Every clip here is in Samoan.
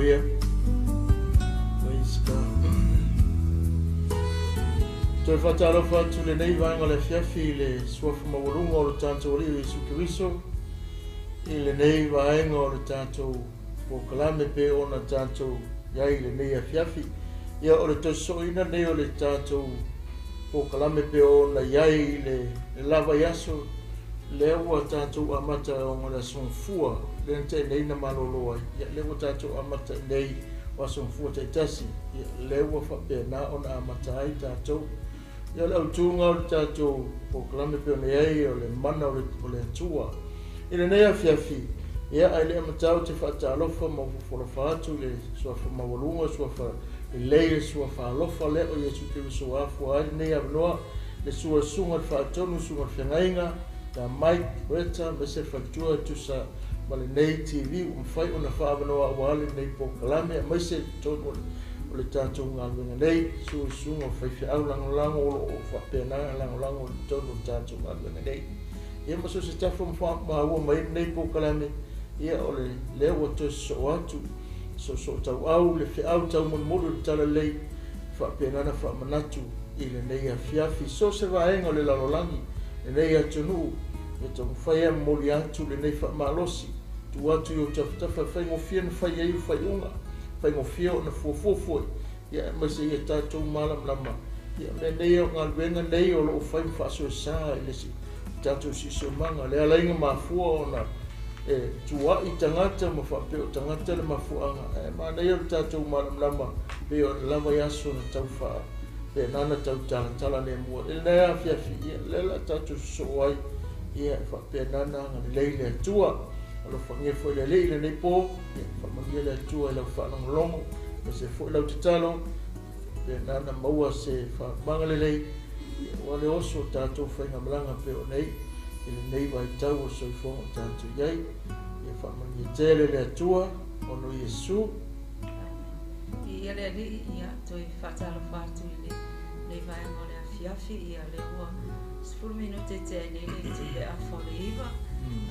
Haleluia. Praise God. Toe faatalofa atu lenei vaega o le afiafi i le suafa maualuga o le tatou Alii o Iesu Keriso i lenei vaega o le tatou polokalame pe ona tatou i ai i lenei afiafi. Ia o le toe sosooina lenei o le tatou polokalame pe ona i ai i le lava i aso lea ua tatou amata ona o le Aso Gafua lea na tea nei na malolo ai. Ia lea ua tatou amata i nei o Aso Gafua taitasi, ia lea ua faapena ona amata ai tatou. Ia o le autuga o le tatou polokalame pei ona i ai o le mana o le Atua. I lenei afiafi, ia ae le i amata ou te faatalofa ma ofo alofa atu i le suafa maualuga, suafa lelei, le suafa alofa lea o Iesu Keriso ua afua ai lenei avanoa, le sua o le susuga i le faatonu, susuga i le feagaiga, ia Mike Reta, aemaise le faletua e tusa ma lenei TV ua mafai ona faaavanoa aua lenei polokalame, aemaise i totonu o le tatou galuega nei, susu i susuga o faifeau lagolago o lo o faapena ona lagolago i totonu o le tatou galuega nei. Ia ma so o se tafa ma maua mai lenei polokalame, ia o le lea ua toe sosoo atu, soosoo tauau le feau taumolimoli o le talalelei, faapena ona faamanatu i lenei afiafi. So o se vaega o le lalolagi, lenei atunuu, ia taumafai e momoli atu lenei faamalosi, tuu atu i ou tafatafa e faigofie ona fai ai faaiuga, faigofie ona fuafua foi, ia aemaise ia tatou malamalama. Ia mea nei o galuega nei o lo o fai ma faasoesa i le tatou siosiomaga, le alaiga mafua ona e tuai tagata ma faapea o tagata le mafuaaga, ae manaia o le tatou malamalama pei ona lava i aso na tau faapena na tau talatala lemu. I lenei afiafi, ia lea o le a tatou sosoo ai, ia e faapena ona agalelei le Atua. Alofagia foi le Alii i lenei po, ia faamanuia le Atua i lau faalogologo, aemaise foi lau tatalo, faapena ona maua se faalumaga lelei, aua le oso o tatou faigamalaga pei o nei i lenei vaitau o le soifuaga o tatou i ai. Ia faamanuia tele le Atua ona o Iesu. Viia le Alii, ia toe faatalofa atu i lenei vaega o le afiafi, ia lea ua 10 minute tea nei le itu pe afa o le 9,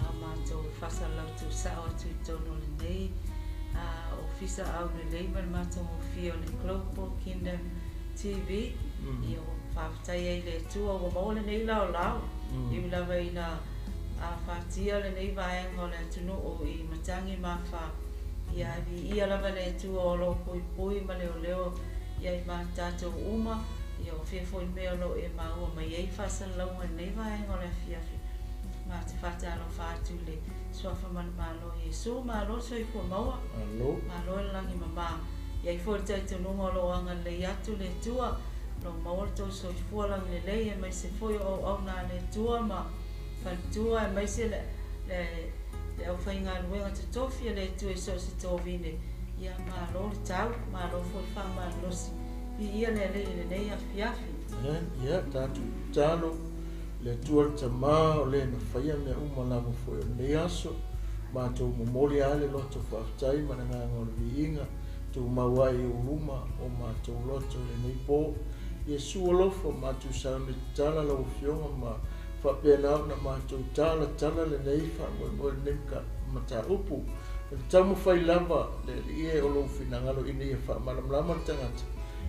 a matou faasalalau tuusao atu i totonu o lenei ofisa aulelei ma le matagofie o le Global Kingdom TV. Ia ua faafetai ai le Atua ua maua lenei laolao, e ui lava ina afatia lenei vaega o le atunuu i matagi ma afa, ia ae viia lava le Atua o lo o puipui ma leoleo ia i ma tatou uma. Ia o fea foi mea o lo o e maua mai ai faasalalauga i lenei vaega o le afiafi. Ma te faatalofa atu i le suafa manumalo o Iesu, malo le soifua maua, malo le lagi mama. Iai foi le talitonuga o lo o agalelei atu le Atua, o lo o maua le tou soifua lagilelei, aemaise foi o auauna a le Atua ma faletua, aemaise le le aufaigaluega totofi a le Atua i so o se tovine. Ia malo le tau, malo foi le faamalolosi. Viia le Alii i lenei afiafi. Ia tatou tatalo le Atua le Tama o le na faia mea uma lava foi o lenei aso, matou momoli lava le loto faafetai ma le agaga o le viiga, tumau ai i ou luma o matou loto i lenei po. Iesu alofa, matou sauni tatala lau Afioga ma faapena ona matou talatala lenei faamoemoe lenei mataupu. O le taumafai lava le Alii e o lou finagalo ina ia faamalamalama le tagata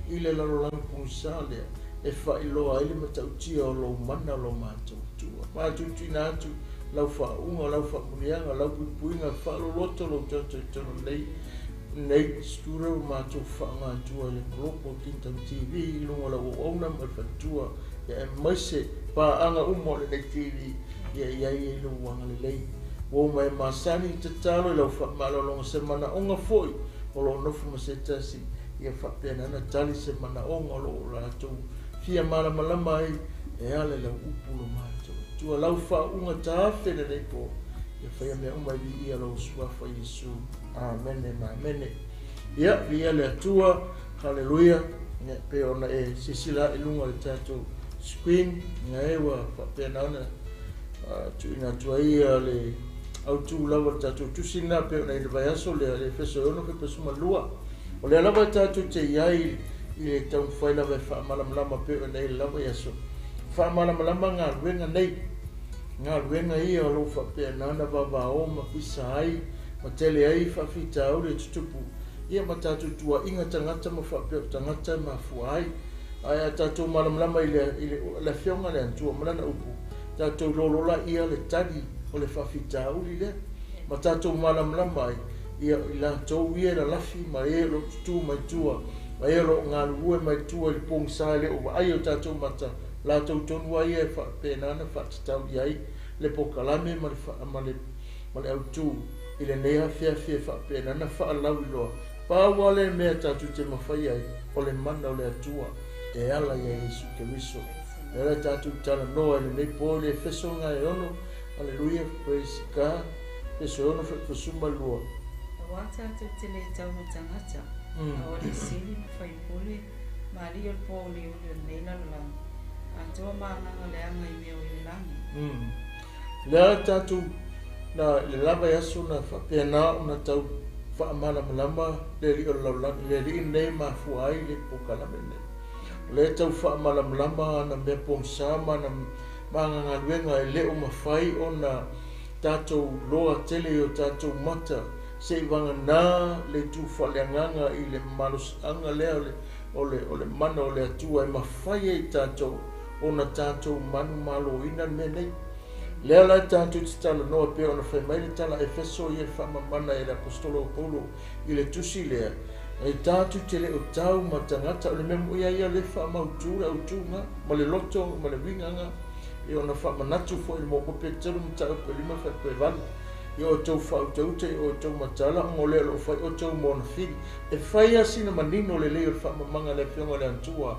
i le lalolagi pogisa lea e faailoa ai le matautia o lou mana o lo matou Atua. Matou tuuina atu lau faauuga, lau faamuniaga, lau puipuiga, faaloloto lou toto i totonu o lenei nei studio ua matou faaaoga atua i le Global Kingdom TV i luga o lau auauna ma le faletua, ia aemaise paaga uma o lenei TV, ia i ai ai lou agalelei. Ua uma e masani i tatalo i lau faamalologa se manaoga foi o lo o nofo ma se tasi, ia faapena ona tali se manaoga o lo o latou fia malamalama ai e ala i lau upu lo matou Atua. Lau faauuga taafe lenei po, ia faia mea uma e viia lou suafa Iesu. Amene ma amene. Ia, viia le Atua, haleluia. Ia, pei ona e silasila i luga o le tatou screen, ia e ua faapena ona tuuina atu ai le autu lava o le tatou tusi lena pei ona i le vaiaso lea, le Efeso 6 pepa 12. O lea lava e tatou te i ai i le taumafai lava e faamalamalama pei ona i le lava i aso. Faamalamalama galuega nei, galuega ia o lo o faapena ona vavao ma pisa ai ma tele ai faafitauli e tutupu Ia ma tatou tuuaiga tagata ma faapea o tagata e mafua ai. Ae a tatou malamalama i le, i le, le Afioga a le Atua ma Lana Upu, tatou lolo laia le tali o le faafitauli lea, ma tatou malamalama ai, ia, i latou ia e lalafi ma e o lo o tutū mai tua, ma e o lo o galulue mai tua i le pogisa e le o vaai e o tatou mata, latou tonu lava ia e faapena ona faatatau i ai le pokalame ma le, ma le, ma le autu i lenei afiafi e faapena ona faalauiloa. Pau lava lea mea tatou te mafai ai, o le mana o le Atua e ala ia Iesu Keriso. Lea la tatou talanoa i lenei po i le Efeso 6, Hallelujah, praise God, Efeso 6 72. Aua tatou te le tau ma tagata, a o alii sili ma faipule ma alii o le poauliuli o lenei lalolagi, atoa ma agaga leaga i mea o i le lagi. Lea la tatou na i le lava i aso na faapena ona tau faamalamalama le alii o le lalolagi, le alii lenei e mafua ai le pokalame lenei. O lea e tau faamalamalama ana mea pogisa ma ana magagaluega e le o mafai ona tatou loa tele i o tatou mata seivagana le itu faaleagaga i le malosiaga lea o le, o le mana o le Atua e mafai ai tatou ona tatou manumaloina le mea nei. Lea la tatou te talanoa pei ona fai mai le tala Efeso ia le faamamana e le Aposetolo o Paulo i le tusi lea, e tatou te le o tau ma tagata, o le mea moi lava ia lea e faamautu le autuga ma le loto ma le uiga e ona faamanatu foi i le mo Peteru mataupu e 5 faipea 8, i outou faautauta i outou matala ona o lea o lo o fai outou ma ona fili. E fai lava sina manino lelei o le faamamaga a le Afioga i le Atua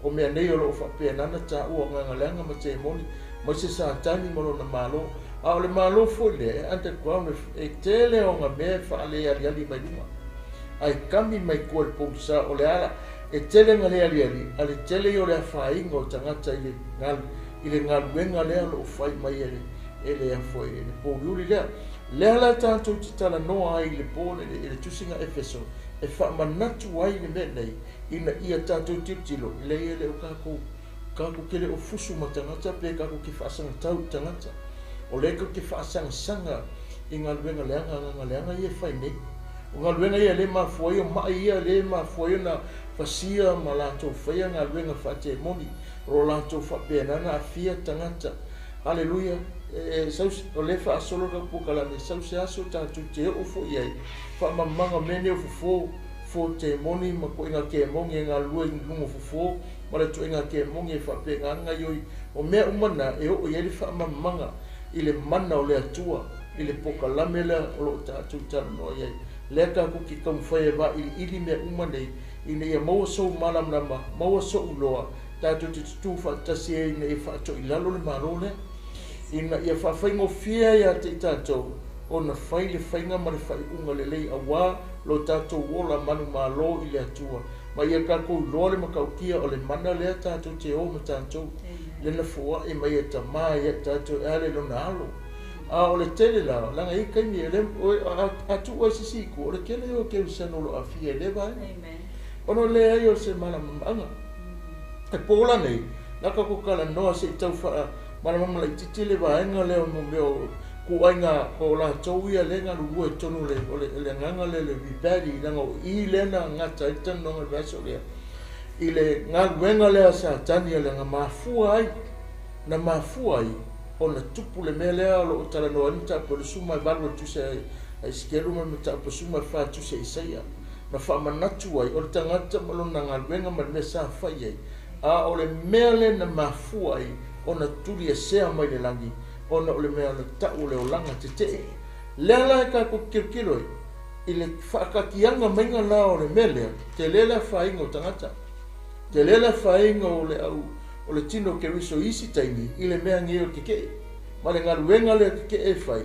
o mea nei o lo o faapena ona taua o gagaleaga ma temoni mai se Satani ma lona malo. A o le malo foi lea e underground, e tele ona mea e faalealiali mai luga ae kami mai tua i le pogisa. O le ala e tele na lealiali a le tele ia o le afaina o tagata i le i le galuega lea o lo o fai mai e le e le afo e le pouliuli lea. Lea la tatou te talanoa ai i le po i le tusiga Efeso e faamanatu ai le mea nei ina ia tatou tilotilo leai e le o tatou tatou te le o fusu ma tagata pe tatou te faasagatau i tagata. O lea tatou te faasagasaga i galuega leaga agaga leaga ia e fai nei. O galuega ia le mafua ai o mai ia le mafua ai ona fasia ma latou faia galuega faatemoni o lo latou faapena ona aafia tagata. Haleluia! E sau, o lea e faasolo le pokalame, sau se aso tatou te oo foi i ai, faamamaga mea nei o fofo, fofo temoni ma toaiga kemoni e galulue i luga o fofo, ma le toaiga kemoni e faapena ona gaioi. O mea uma na e oo i ai le faamamaga i le mana o le Atua, i le pokalame lea o lo o tatou talanoa i ai. Lea tatou te taumafai e vailiili mea uma nei, ina ia maua sou malamalama, maua sou iloa, tatou te tutū faatasi ai ina ia faatoilalo le Malo lea, ina ia faafaigofie ai ia te i tatou ona fai le faiga ma le faaiuga lelei aua lo tatou ola manumalo i le Atua, ma ia tatou iloa le matautia o le mana lea tatou te o ma tatou, le na foai mai e Tamā ia i tatou e ala i lona alo. A o le tele la, leaga e i ai taimi e le, a tuu ai se isi itu, o le tele ia o kerisiano o lo o aafia i lea vaega, ona o le leai o se malamalamaaga. E po la nei, la tatou talanoa se i tau faamalamalama laitiiti le vaega lea o mea o ituaiga o latou ia lea e galulue i totonu o le agaga lea o le rebellion, leaga o i lea na gata ai le talanoaga i le vaiaso lea, i le galuega lea a Satani a le mafua ai, na mafua ai ona tupu le mea lea o lo o talanoa ai le mataupu e 28 o le tusi a Esekielu ma le mataupu e 14 tusi a Isaia, na faamanatu ai o le tagata ma lona galuega ma le mea sa fai ai, a o le mea lea na mafua ai ona tuliesea mai le lagi, ona o le mea na tau o le olaga tetee. Lea la e tatou te tilotilo ai i le faatatiaga maiga la o le mea lea, tele le afaina o tagata, tele le afaina o le au o le tino o Keriso i isi taimi i le mea nei o le tetee ma le galuega lea tetee e fai,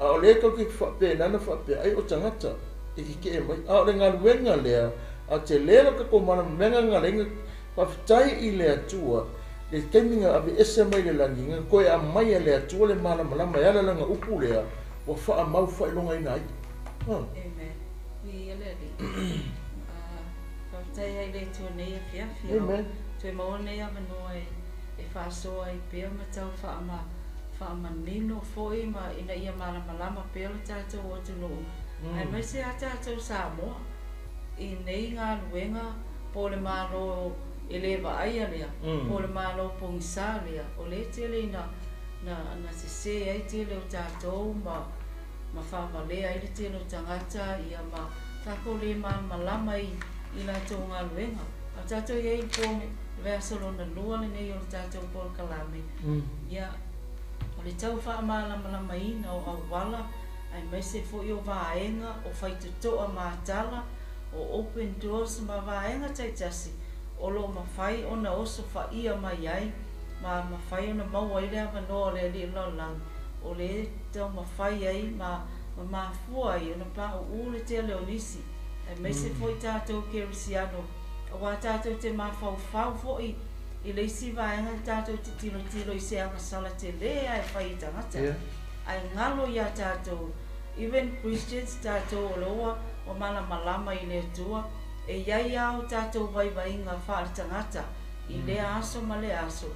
a o lea tatou te faapena ona faapea ai o tagata e tetee mai, a o le galuega lea a tele lo tatou malamalamaga na faafetai i le Atua le taimi na aveese mai le lagi na toe aumai e le Atua le malamalama e ala lana upu lea ua faamau faailogaina ai. Amen. Viia le Alii. Faafetai ai le Atua nei afiafi. Amen. Toe maua lenei avanoa e faasoa ai pea ma tau faamanino foi ma ina ia malamalama pea lo tatou atunuu, aemaise a tatou Samoa. I nei galuega po o le Malo e le vaaia lea, po o le Malo pogisa lea, o lea e tele ina na sesē ai tele o tatou ma ma faavalea ai le tele o tagata, ia ma tatou le malamalama i latou galuega. A o tatou i ai i le po le vaiaso lona lua lenei o le tatou polokalame, ia, o le tau faamalamalamaina o auala aemaise foi o vaega o faitotoa matala, o open doors ma vaega taitasi o lo o mafai ona osofaia mai ai ma mafai ona maua ai le avanoa o le Alii o le Lalolagi o lea e taumafai ai ma mafua ai ona pauu le tele o nisi, aemaise foi tatou kerisiano, aua tatou te mafaufau foi i le isi vaega tatou te tilotilo i se agasala telē lava e fai e tagata, ae galo iā tatou, even Christians tatou o lo ua malamalama i le Atua, e i ai lava o tatou vaivaiga faaletagata i lea aso ma lea aso,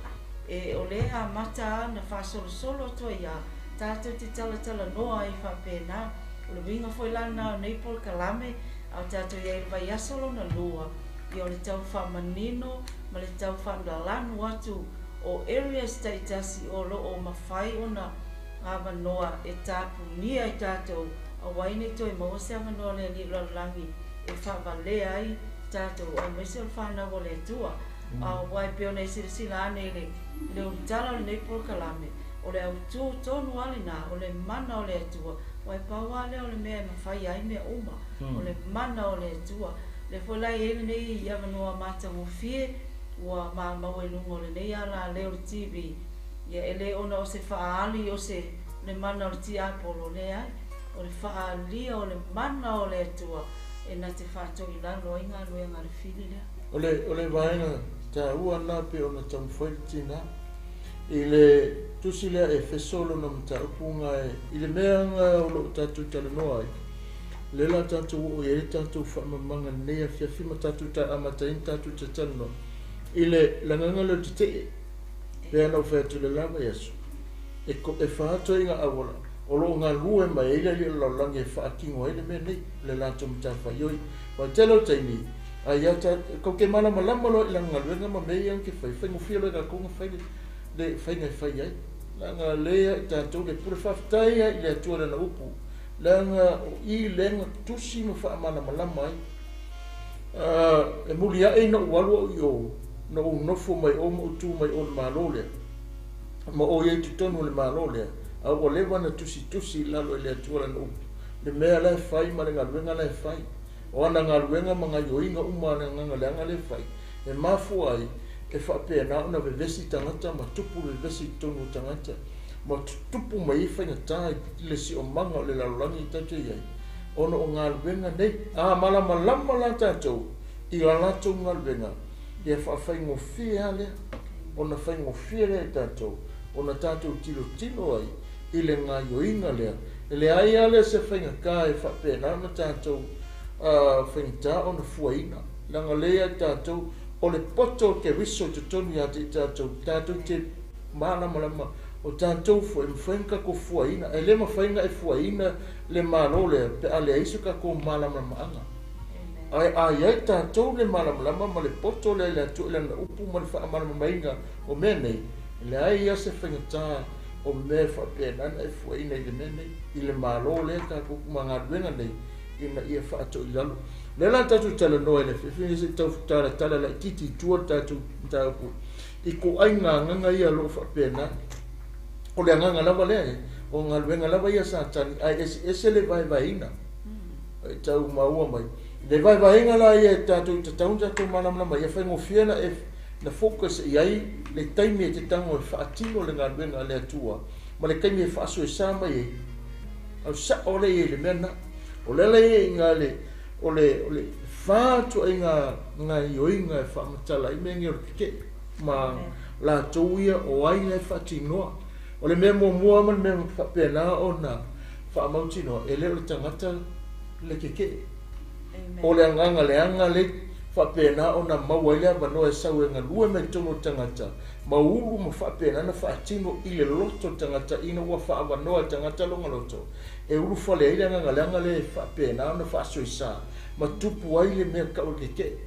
e o lea e amata lava ona faasolosolo atu ai lava tatou te talatalanoa ai faapena. O le uiga foi la lena o nei polokalame a o tatou i ai i le vaiaso lona lua, ia o le tau faamanino ma le tau faalalanu atu o areas taitasi o lo o mafai ona avanoa e tapunia i tatou, aua ai ne i toe maua se avanoa o le Alii o le Lalolagi e faavalea ai tatou aemaise o le fanau a le Atua. Aua e pei ona e silasila ane i le ulutala o lenei polokalame, o le autū tonu lava lena, o le mana o le Atua, aua e pau lava lea o le mea e mafai ai mea uma, o le mana o le Atua. O lea foi la e i ai lenei avanoa matagofie ua maua i luga o lenei alaleo o le TV, ia e le ona o se faaali o se le mana o le tiapolo, leai, o le faaalia o le mana o le Atua e na te faatoilalo ai galuega a le fili lea. O le vaega taua lena pei ona taumafai le tina i le tusi lea Efeso lona mataupu i le mea o lo o tatou talanoa ai, lea la tatou oo i ai le tatou faamamaga lenei afiafi ma tatou amataina tatou talanoa i le lagaga lea o le tetee pei ona ou fai atu i le la vaiaso, e fa ituaiga auala o lo o galue mai ai le Alii o le Lalolagi e faatino ai le mea nei, le latou matafaioi. Aua tele o taimi a ia kou te malamalama loa i lana galuega ma mea ia na te fai, faigofie loa i tatou ona fai le faiga e fai ai, leaga lea i tatou le pule. Faafetai ai i le Atua i lana upu, leaga o i lea na tusi ma faamalamalama ai. E muliaʻe ina ou alu au i o, na ou nofo mai o ma ou tu mai o le Malo lea, ma o i ai totonu o le Malo lea, a ua leva na tusitusi i lalo i le Atua lana upu, le mea la e fai ma le galuega la e fai, o ana galuega ma gaioiga uma a le agaga leaga le fai, e mafua ai e faapena ona vevesi tagata ma tupu vevesi i totonu o tagata, ma tutupu mai ai faigata i le siomaga o le lalolagi i tatou i ai, ona o galuega nei. A malamalama la tatou i la latou galuega, ia faafaigofie lava lea, ona faigofie lea i tatou, ona tatou tilotilo ai i le gaioiga lea. E leai lava lea se faigata e faapena ona tatou faigata ona fuaina, leaga lea i tatou o le poto o Keriso i totonu ia te i tatou, tatou te malamalama o tatou foi e mafai ona tatou fuaina. E le mafai ona e fuaina le Malo lea pe a leai so tatou malamalamaaga. Ae a i ai tatou le malamalama ma le poto lea i le Atua i lana upu ma le faamalamalamaina o mea nei, e leai lava se faigata o mea e faapena ona e fuaina i le mea nei, i le Malo lea tatou ma galuega nei ina ia faatoilalo. Lea la tatou talanoa i le afiafi, se i tau talatala laitiiti i tua le tatou mataupu i ituaiga agaga ia o lo o faapena. O le agaga lava lea, o galuega lava ia Satani, ae eseese le vaevaeina. E tau maua mai le vaevaega la ia e tatou tatau ona tatou malamalama, ia faigofie na e na focus i ai le taimi e te tago e faatino le galuega a le Atua ma le taimi e faasoesa mai ai, au sao lea i ai le mea lena. O le ala ia i ina le o le fa ituaiga gaioiga e faamatala ai mea nei o le tetee ma latou ia o ai la e faatinoa. O le mea muamua ma le mea faapena ona faamautinoa, e le o le tagata le tetee. O le agaga leaga le faapena ona maua ai le avanoa e sau e galue mai totonu o le tagata. Ma ulu ma faapena na faatino i le loto tagata ina ua faaavanoa tagata lona loto e ulufale ai le agaga leaga lea e faapena ona faasoesa ma tupu ai le mea tau o le keke'e.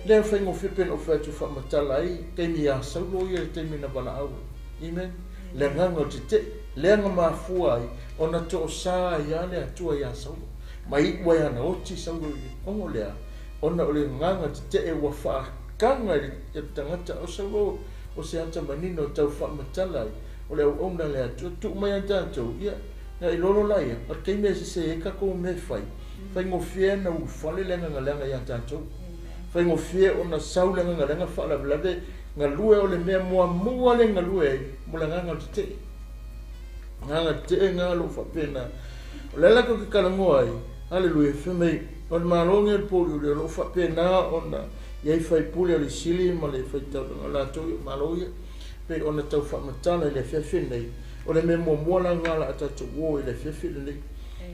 Lea e faigofie pe na ou fai atu faamatala ai taimi ia Saulo ia i le taimi na valaau ai. Amen. Le agaga o le tete'e lea na mafua ai ona toosā ai lava le Atua iā Saulo ma iu ai ana oti Saulo i le ogo lea ona o le agaga tete'e ua faakaga i le tagata o Saulo o se ata manino tau faamatala ai o le auauna a le Atua. Tuu mai ia tatou, ia, na ilolo laia, o le taimi e sese ai tatou mea e fai, faigofie ona ulufale le agaga leaga ia tatou. Faigofie ona sau le agaga leaga faalavelave galue o le mea muamua le galue ai mo le agaga o le tetee. Agaga tetee na o lo o faapena. O le ala tou te talanoa ai, haleluia, fai mai, o le Malo lenei o le pouliuli o lo o faapena ona i ai faipule o le Isili ma le faitaulaga o latou ia o Malo ia, pei ona tau faamatala i le afiafi lenei. O le mea muamua la lena o le a tatou o i le afiafi lenei.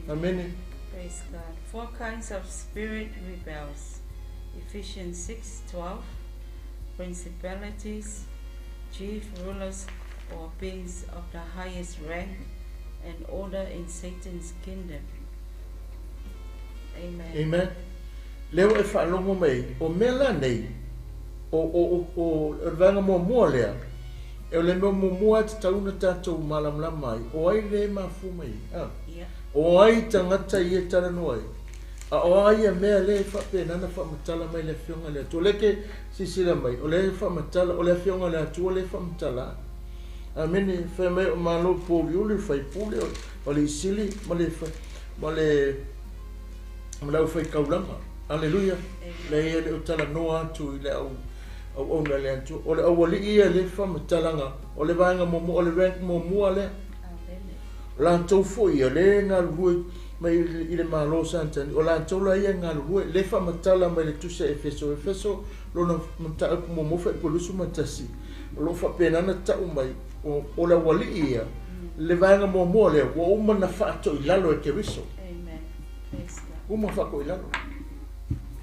Amene. Praise God. Four kinds of spirit rebels. Ephesians 6:12 Principalities, chief rulers or beings of the highest rank and order in Satan's kingdom. Amen. Amen. Lea ua e faalogo mai ai, o mea la nei, o, o, o, o le vaega muamua lea, e o le mea muamua e tatau ona tatou malamalama ai, o ai le mafua mai ai? A? Yeah. O ai tagata ia e talanoa ai? A o a ia mea lea e faapena ona faamatala mai le Afioga i le Atua? O lea e te silasila mai, o lea e faamatala, o le Afioga i le Atua lea e faamatala. Amene. Fai mai o Malo pouliuli, faipule, o le Isili ma le, ma le, ma le aufaitaulaga. Aleluia. Leai e le o talanoa atu i le au auauna a le Atua. O le aualii ia le faamatalaga, o le vaega muamua, o le rank muamua lea. O latou foi ia lea e galulue mai i le Malo o Satani, o latou la ia e galulue, lea e faamatala mai le Tusi a Efeso, Efeso lona mataupu muamua fuaiupu 21, o lo o faapena ona tau mai, o le aualii ia, le vaega muamua lea, ua uma ona faatoilalo e Keriso. Amen. Praise God. Uma faatoilalo.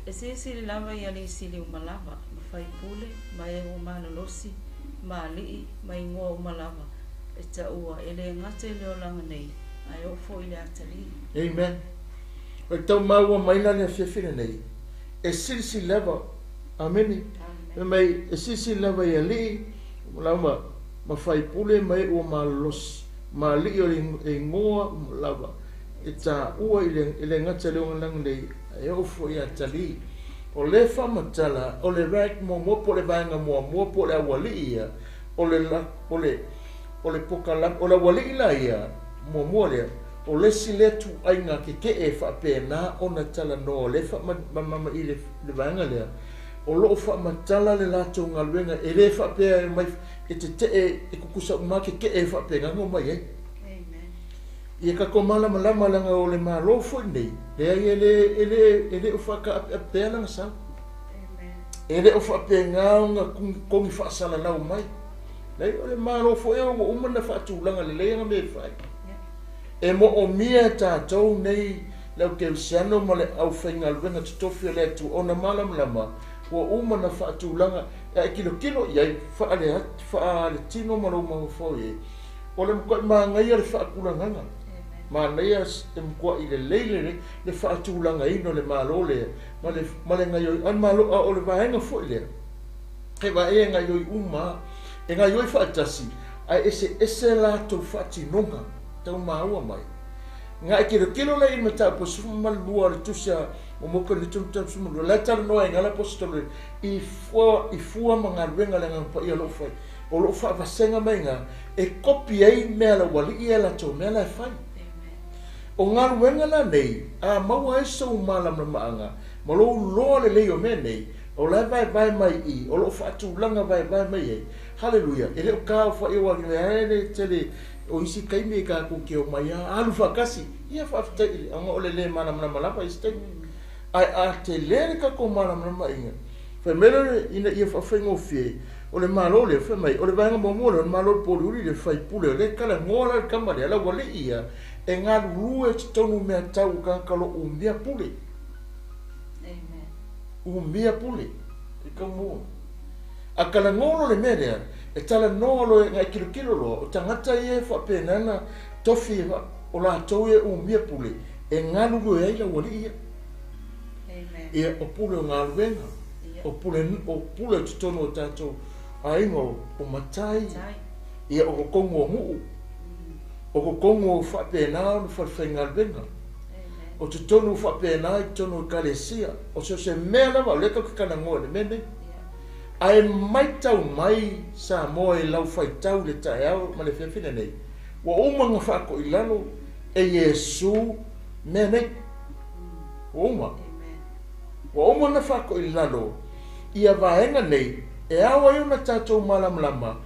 E silisili lava i alii sili uma lava, ma faipule, ma e ua malolosi, ma alii, ma igoa uma lava, e taua, e le gata i le olaga nei, ae oo foi i le atalii. Amen. O le tau maua mai la le afiafi lenei, e silisili lava, amene, fai mai, e silisili lava i alii, lava ma faipule ma e ua malolosi, ma alii o le igoa uma lava, e taua i le, e le gata i le olaga nei, ae oo foi i atalii. O le faamatala, o le rank muamua po o le vaega muamua po o le aualii ia, o le, o le, o le pokalame, o le aualii la ia, muamua lea, o le isi lea ituaiga keke'e e faapena ona talanoa, o lea e faamalamalama i le vaega lea, o lo o faamatala le latou galuega, e le faapea e omai e tete'e, e tutusa uma lava keke'e e faapena ona omai ai. Ia tatou malamalama leaga o le Malo foi lenei, leai e le, e le, e le o faataapeapea lana sau. E le o faapena ona togi faasalalau mai. Leai, o le Malo foi ua uma ona faatulaga lelei ana mea e fai. E moomia e tatou nei le au kerisiano ma le aufaigaluega totofi a le Atua ona malamalama ua uma ona faatulaga e a e tilotilo i ai faaletino ma lou mafaufau i ai. O le matuai manaia le faatulagaga. Manaia e matuai lelei lelei le faatulagaina o le Malo lea ma le ma le gaioi a le Malo a o le vaega foi lea he vaea e gaioi uma e gaioi faatasi ae eseese latou faatinoga tau maua mai. Na e tilotilo lea i le mataupu 12 o le Tusi a Muamua Korinito mataupu 12 la e talanoa ai le Aposetolo i fua i fua ma galuega a le Agaga Paia o lo o fai o lo o faavasega mai iina e kopi ai mea a le aualii ia latou mea la e fai. O galuega la nei, a maua ai sou malamalamaaga ma lou loa lelei o mea nei, o la e vaevae mai i, o lo o faatulaga vaevae mai ai. Haleluia! E le o taofaia aua e le tele o isi taimi e tatou te omai a alu faatasi. Ia faafetai i le ona o le le malamalama lava i isi taimi. Ae a tele le tatou malamalamaaga, fai mai lea ina ia faafaigofie, o le Malo lea, fai mai, o le vaega muamua lea, o le Malo o le Pouliuli, le faipule, o lea e talanoa la le tama lea, la ua alii ia, e galulue i totonu mea tau o tagata o lo o umia pule. Umia pule. E tau mua. A talanoa loa le mea lea, E talanoa loa e kilokilo loa, o tagata ia e faapena na tofi o latou e umia pule, e galulue ai le aualii ia. Amen. Ia, o pule o galuega, Ia. o pule o totonu o tatou aiga o matai, Tai. ia o kokogu o nuu, o kokogu o faapena ona falefaigaluega. Amen. O totonu o faapena i totonu o ekalesia, o so o se mea lava o lea tatou te talanoa i le mea nei. Ia. Ae maitau mai Samoa i lau faitau i le taeao ma le afiafi lenei, ua uma ona faatoilalo e Iesu mea nei. Ua uma. Amen. Ua uma ona faatoilalo ia vaega nei, e ao ai ona tatou malamalama,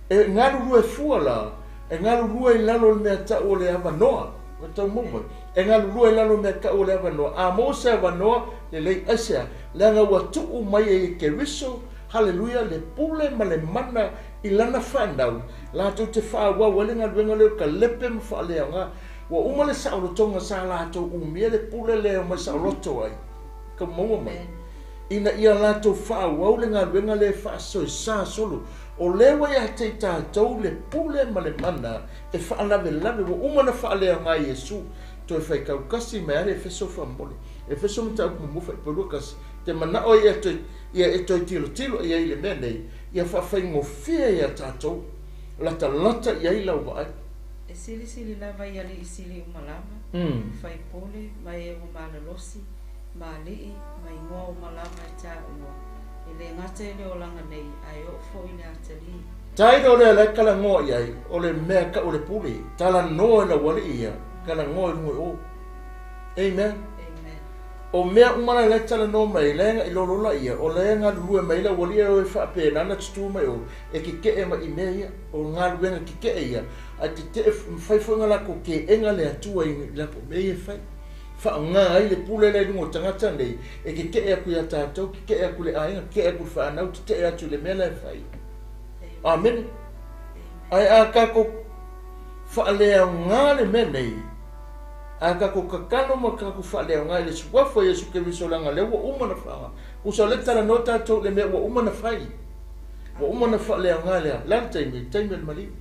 e galulue fua la, e galulue i lalo o le mea tau o le avanoa, ua tau maua mai. E galulue i lalo o le mea tau o le avanoa, a maua se avanoa, lelei aisea, leaga ua tuu mai e Keriso, haleluia, le pule ma le mana i lana whanau, latou te faaauau ai le galuega lea o kalepe ma faaleaoga. Ua uma le saolotoga sa latou umia le pule lea o mai saoloto ai, ka maua mai. Amen. Ina ia latou faaauau le galuega lea e faasoesa solo. O lea ua ia te i tatou le pule ma le mana e faalavelave, ua uma na faaleaoga e Iesu. Toe faitau kasi mai lava le Efeso faamolemole. Efeso mataupu muamua faipau kasi. Te manao ia toe, ia e toe tilotilo i ai i le mea nei, ia faafaigofie ia tatou, latalata i ai lau vaai. E silisili lava i alii sili uma lava, faipule ma e ua malolosi, ma alii, ma igoa uma lava e taua. E le gata i le olaga nei, ae oo foi i le atalii. Tai o lea la talanoa i ai, o le mea tau o le pule, talanoa i lau alii ia, talanoa i luga i o. Amen. Amen. O mea uma la e talanoa mai, lea i lolola ia, o lea galulue mai lau alii e faapena na tutu mai o, e kekee mai i mea ia, o galuega kekee ia, ae tetee fai foi nga latou keega le Atua i latou mea ia e fai. Faaaoga ai le pule lea i luga o tagata nei, e kekee atu ia tatou, kekee atu i le aiga, kekee atu i le whanau, tetee atu i le mea la e fai. Amen. Amen. Ae a tatou faaleaoga le mea nei, a tatou tatalo ma tatou faaleaoga i le suafa o Iesu Keriso leaga lea ua uma na faaaoga. Tusa o lea talanoa tatou i le mea ua uma na fai. Ua uma na faaleaoga lea. Le a le taimi? Le taimi o le maliu.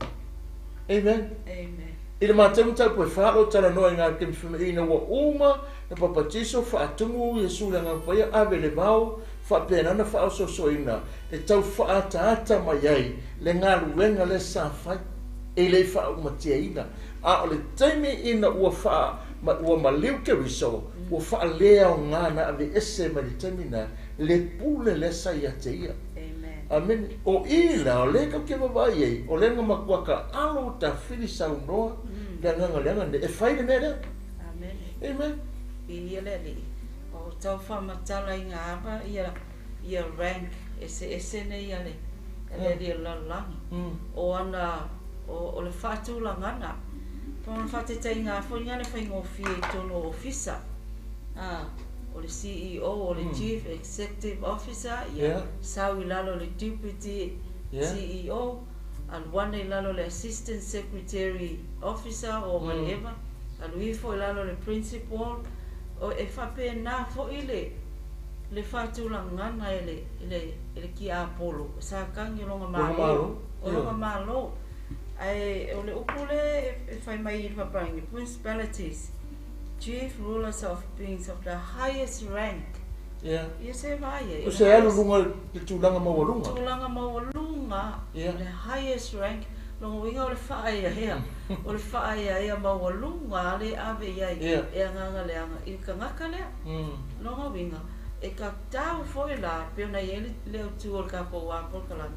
Amen. Amen. I le Mateu mataupu e 4 o talanoa i ngā kemi ina ua uma na papatiso faatumu Iesu le Agaga Paia ave le vao faapena na faaososoina e tau faaataata mai ai le galuega lea sa fai e le faaumatieina. A o le taimi ina ua ua maliu Keriso, ua faaleaoga na aveese mai le taimi na le pule lea sa ia te ia. Amen. Amen. O i la, o le kau ke vaavaai ai, o le nga matua ka alo tafili saunoa, le agaga leaga nei, e fai le mea lea. Amen. Amen. Viia le Alii. O tau faamatala i ngā ava ia, ia rank eseese nei a le alii o le lalolagi. O ana, o le faatulagana. Pa ona faataitaiga foi nga le faigofie i totonu o ofisa. Ah, o le CEO, o le Chief Executive Officer, ia sau i lalo le Deputy CEO, alu ane i lalo le Assistant Secretary Officer or whatever, alu ifo i lalo le Principal, o e faapena foi le faatulagana e le kiapolo, sa tagi o loga Loga malo. Malo. O loga malo. Ae o le upu le e fai mai i le faapalagi, principalities, chief rulers of beings of the highest rank. Ia se vaai ai. O se alu luga le tulaga maualuga. Tulaga maualuga, le highest rank, loga uiga o le faaeaea. O le faaeaea maualuga le ave i ai e agaga leaga i le tagata lea. Loga uiga, e tatau foi la, pe ona i ai le autu o le tatou polokalame,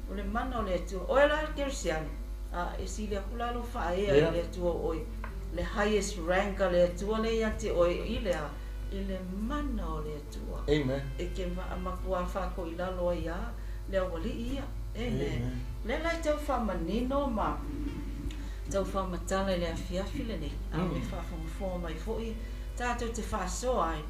o le mana o le Atua. Oe la le kerisiano, a e sili atu la lou faaea i le Atua o oe. Le highest rank a le Atua le ia te oe i le a, i le mana o le Atua. Amen. E ke matua faatoilalo ai a le aualii ia. Amen. Amen. Le la i tau faamanino ma tau faamatala i le afiafi lenei. A me faafogafoga mai foi tatou te faasoa ai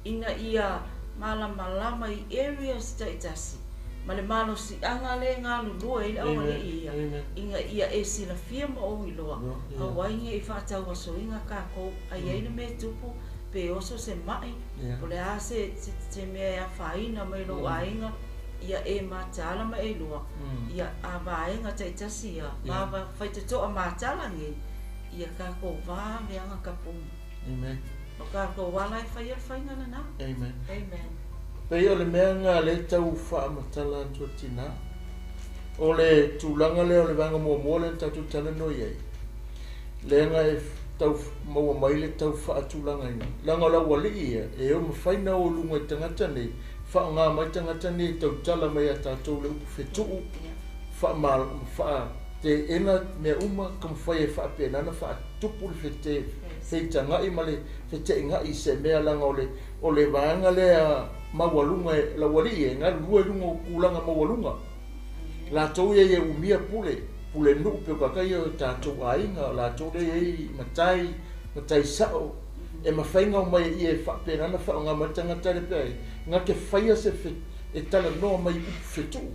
ina ia malamalama i areas taitasi ma le malosiaga le galulue ai le aualii ia. Amen. Ina ia e silafia ma ou iloa. Auai nei faatauasoina takou ai ai le mea e tupu pe oso se mai, o le a se mea e afaina mai lou aiga. Ia e mataala ma e lua, ia a vaega taitasi ia, va faitotoa matala nei, ia kākou vave aga kapuga. Amen. O kākou ala e faia le faiga lena. Amen. Amen. Pei o le mea lena lea e tau faamatala atu e le tina, o le tulaga lea o le vaega muamua lea na tatou talanoa i ai, leaga e tau maua mai le tau faatulagaina, leaga o le aualii ia, e mafai ona o i luga i tagata nei, faaaoga mai tagata nei e tautala mai ia tatou le upu fetuu, faateena mea uma, taumafai e faapena ona faatupu le feitagai ma le feteenai i se mea, leaga o le vaega lea maualuga, le aualii e galulue i luga o tulaga maualuga. Latou ia ia umia pule, pule nuu pe o kaka ia o tatou aiga, latou lea e i ai matai, matai sao, e mafai ona omai ia e faapena ona faaaoga mai le tagata le pe ai, na te faia se e talanoa mai upu fetuu,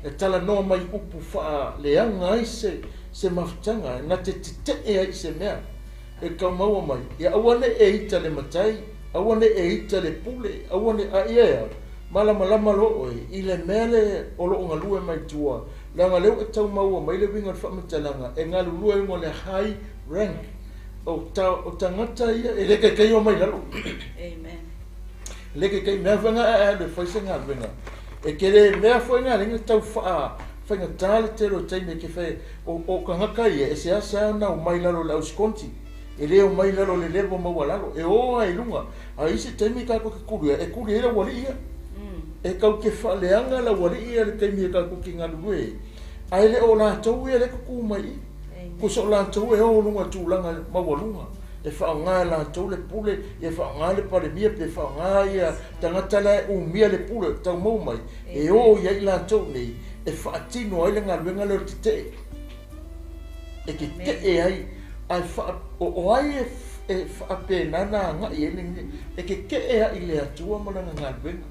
e talanoa mai upu faaleaga ai se mafutaga, na te tetee ai i se mea, e tau maua mai, ia aua ne i e ita le matai, aua ne i e ita le pule, aua ne a ia ea, malamalama loa oe i le mea le o loo galue mai tua, leaga lea ua e tau maua mai le uiga o le faamatalaga, e galulue i luga o le high rank, o tagata ia, e le taitai o mai lalo. Amen. Le taitai mea foi na e alu e fai se galuega. E tele mea foi na lenga tau faafaigata le tele o taimi e te fai, o tagata ia, e seasea ona omai lalo o le auskonti, e le omai lalo o le level maualalo, e o lava i luga. A i isi taimi tatou te kuli ai, e kuli ai le aualii ia. E tau te faaleaga le aualii ia le taimi e tatou te galulue ai. Ae le o latou ia le tutu mai i. Kusa o latou e o luga tulaga maualuga. E faaaoga e latou le pule, e faaaoga le palemia, pe faaaoga ia tagata la e umia le pule, tau maua mai, e o i ai latou nei, e faatino ai le galuega lea o le tetee. E tetee ai, ae o ai e faapena na agai ai le, e tetee ai le Atua ma lana galuega.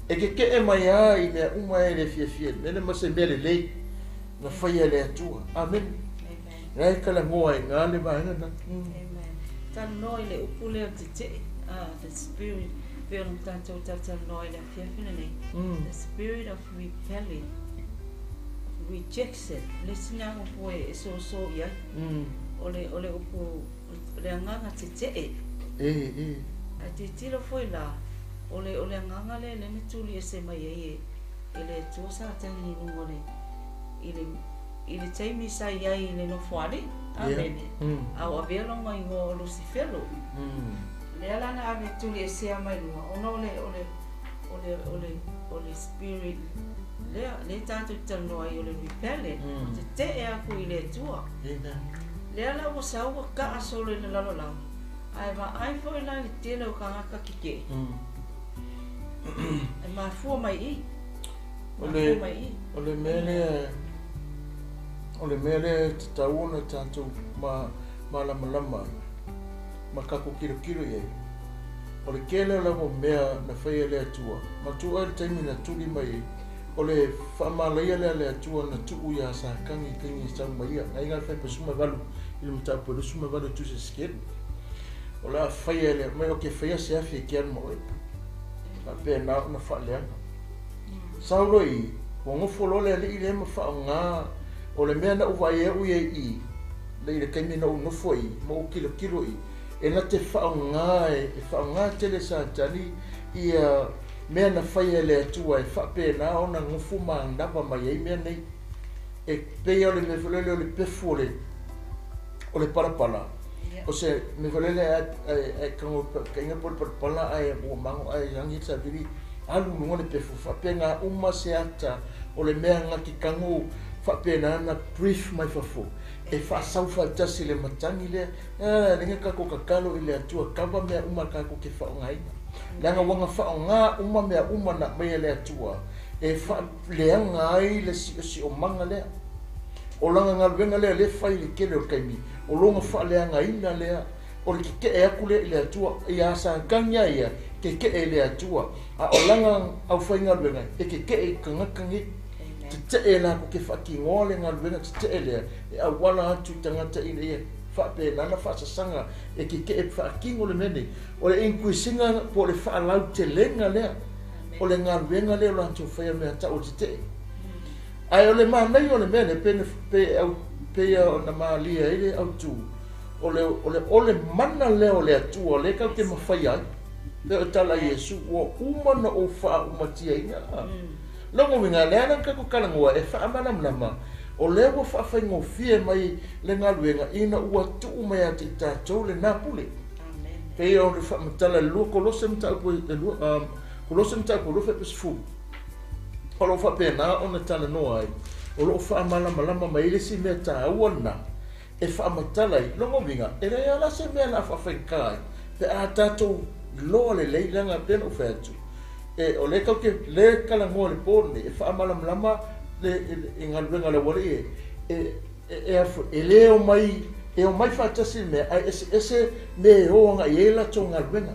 E tetee mai lava i mea uma e le fiafia, mea le ma se mea lelei, na faia e le Atua. Amen. Amen. La e talanoa ai ngā le vaega na. Amen. Talanoa i le upu lea o le tetee, the spirit, pe ona tatou talatalanoa i le afiafi lenei. The spirit of rebellion, rejection, le isi lena upu e soso i ai. O le upu, o le agaga tetee. Ae tilotilo foi la, o le agaga lea lea na tuli ese mai ai e le Atua Satani i luga o le, i le taimi sa i ai i le nofoalii. Amene. A o avea longa igoa o Lucifero. Lea la na ave tuli esea mai luga, ona o le spirit lea, lea tatou talanoa ai o le rebellion, o tetee aku i le Atua. Amen. Lea la ua sau ua kaa solo i le lalolagi, ae vaai foi la i le tele o tagata tetee. E mafua mai i. Mafua mai i. O le mea lea, o le mea lea e tatau ona tatou malamalama ai, ma tatou kilokilo i ai. O le tele lava o mea na faia e le Atua, matua ai le taimi na tuli mai ai, o le faamalaia lea le Atua na tuu ia Satani i taimi e sau mai ia. Nai ngā whai pasuma valu, i le mataupu e 28 e tusa sikelu. O le a faia e le mai o ke faia se afi e ke alu ma oe. Faapena ona faaleaga. Saulo i, ua nofo loa le alii lea ma faaaoga, o le mea na ou vaai ai au ia i, le i le taimi na ou nofo i, ma ou kilokilo i, e na te faaaoga e faaaoga tele Satani ia mea na faia e le Atua e faapena ona nofo manava mai ai mea nei. E pei o le mea foi lele o le pefu o le palapala. O se mea foi lele e kango kainga po le palapala ae ua mango ae angi sa vili alu luga le pefu. Faapena uma se ata o le mea nga ki kango faapena na brief mai fafo. E faasau faatasi le matagi lea, lenga kako kakalo i le Atua, kava mea uma kako ke faaaogaina. Leaga uaga faaaoga uma mea uma na aumaia e le Atua, e faaleaga ai le siosiomaga lea. O laga galuega lea le fai i le tele o le taimi, o loga faaleagaina lea, o le tetee atu lea i le Atua, ia Satani a ia, tetee i le Atua. A o laga aufaigaluega, e tetee i tagata nei. Tetee latou te faatinoa le galuega tetee lea, e auala atu i tagata ina ia faapena na faasasaga, e tetee faatino le mea nei. O le inkuisiga po o le faalautelega lea, O le galuega lea o latou faia mea ta'u o le tete'e. Ae o le manaia o le mea lea pe pe au peia ona malie ai le autū, o le o le o le mana lea o le Atua lea tatou te mafaia ai. Pei o tala a Iesu, ua uma ona ou faaumatiaina. Lona uiga, le ala na tatou talanoa e faamalamalama, o lea ua faafaigofie mai le galuega ina ua tuu mai ia te i tatou lena pule. Pei o le faamatala i le 2 Kolose mataupu e 2, Kolose mataupu e 2 fuaiupu 10. O lo o faapena ona talanoa ai, o lo o faamalamalama mai ai le isi mea taua lena e faamatala ai. Lona uiga, e leai lava la se mea o le a faafaigata ai pe a tatou iloa lelei, leaga pei ona ou fai atu, e, o lea tatou te le talanoa i le po lenei e faamalamalama le i galuega a le aualii e, e, e, e le omai, e omai faatasi le mea, ae eseese mea e o agai i ai latou galuega.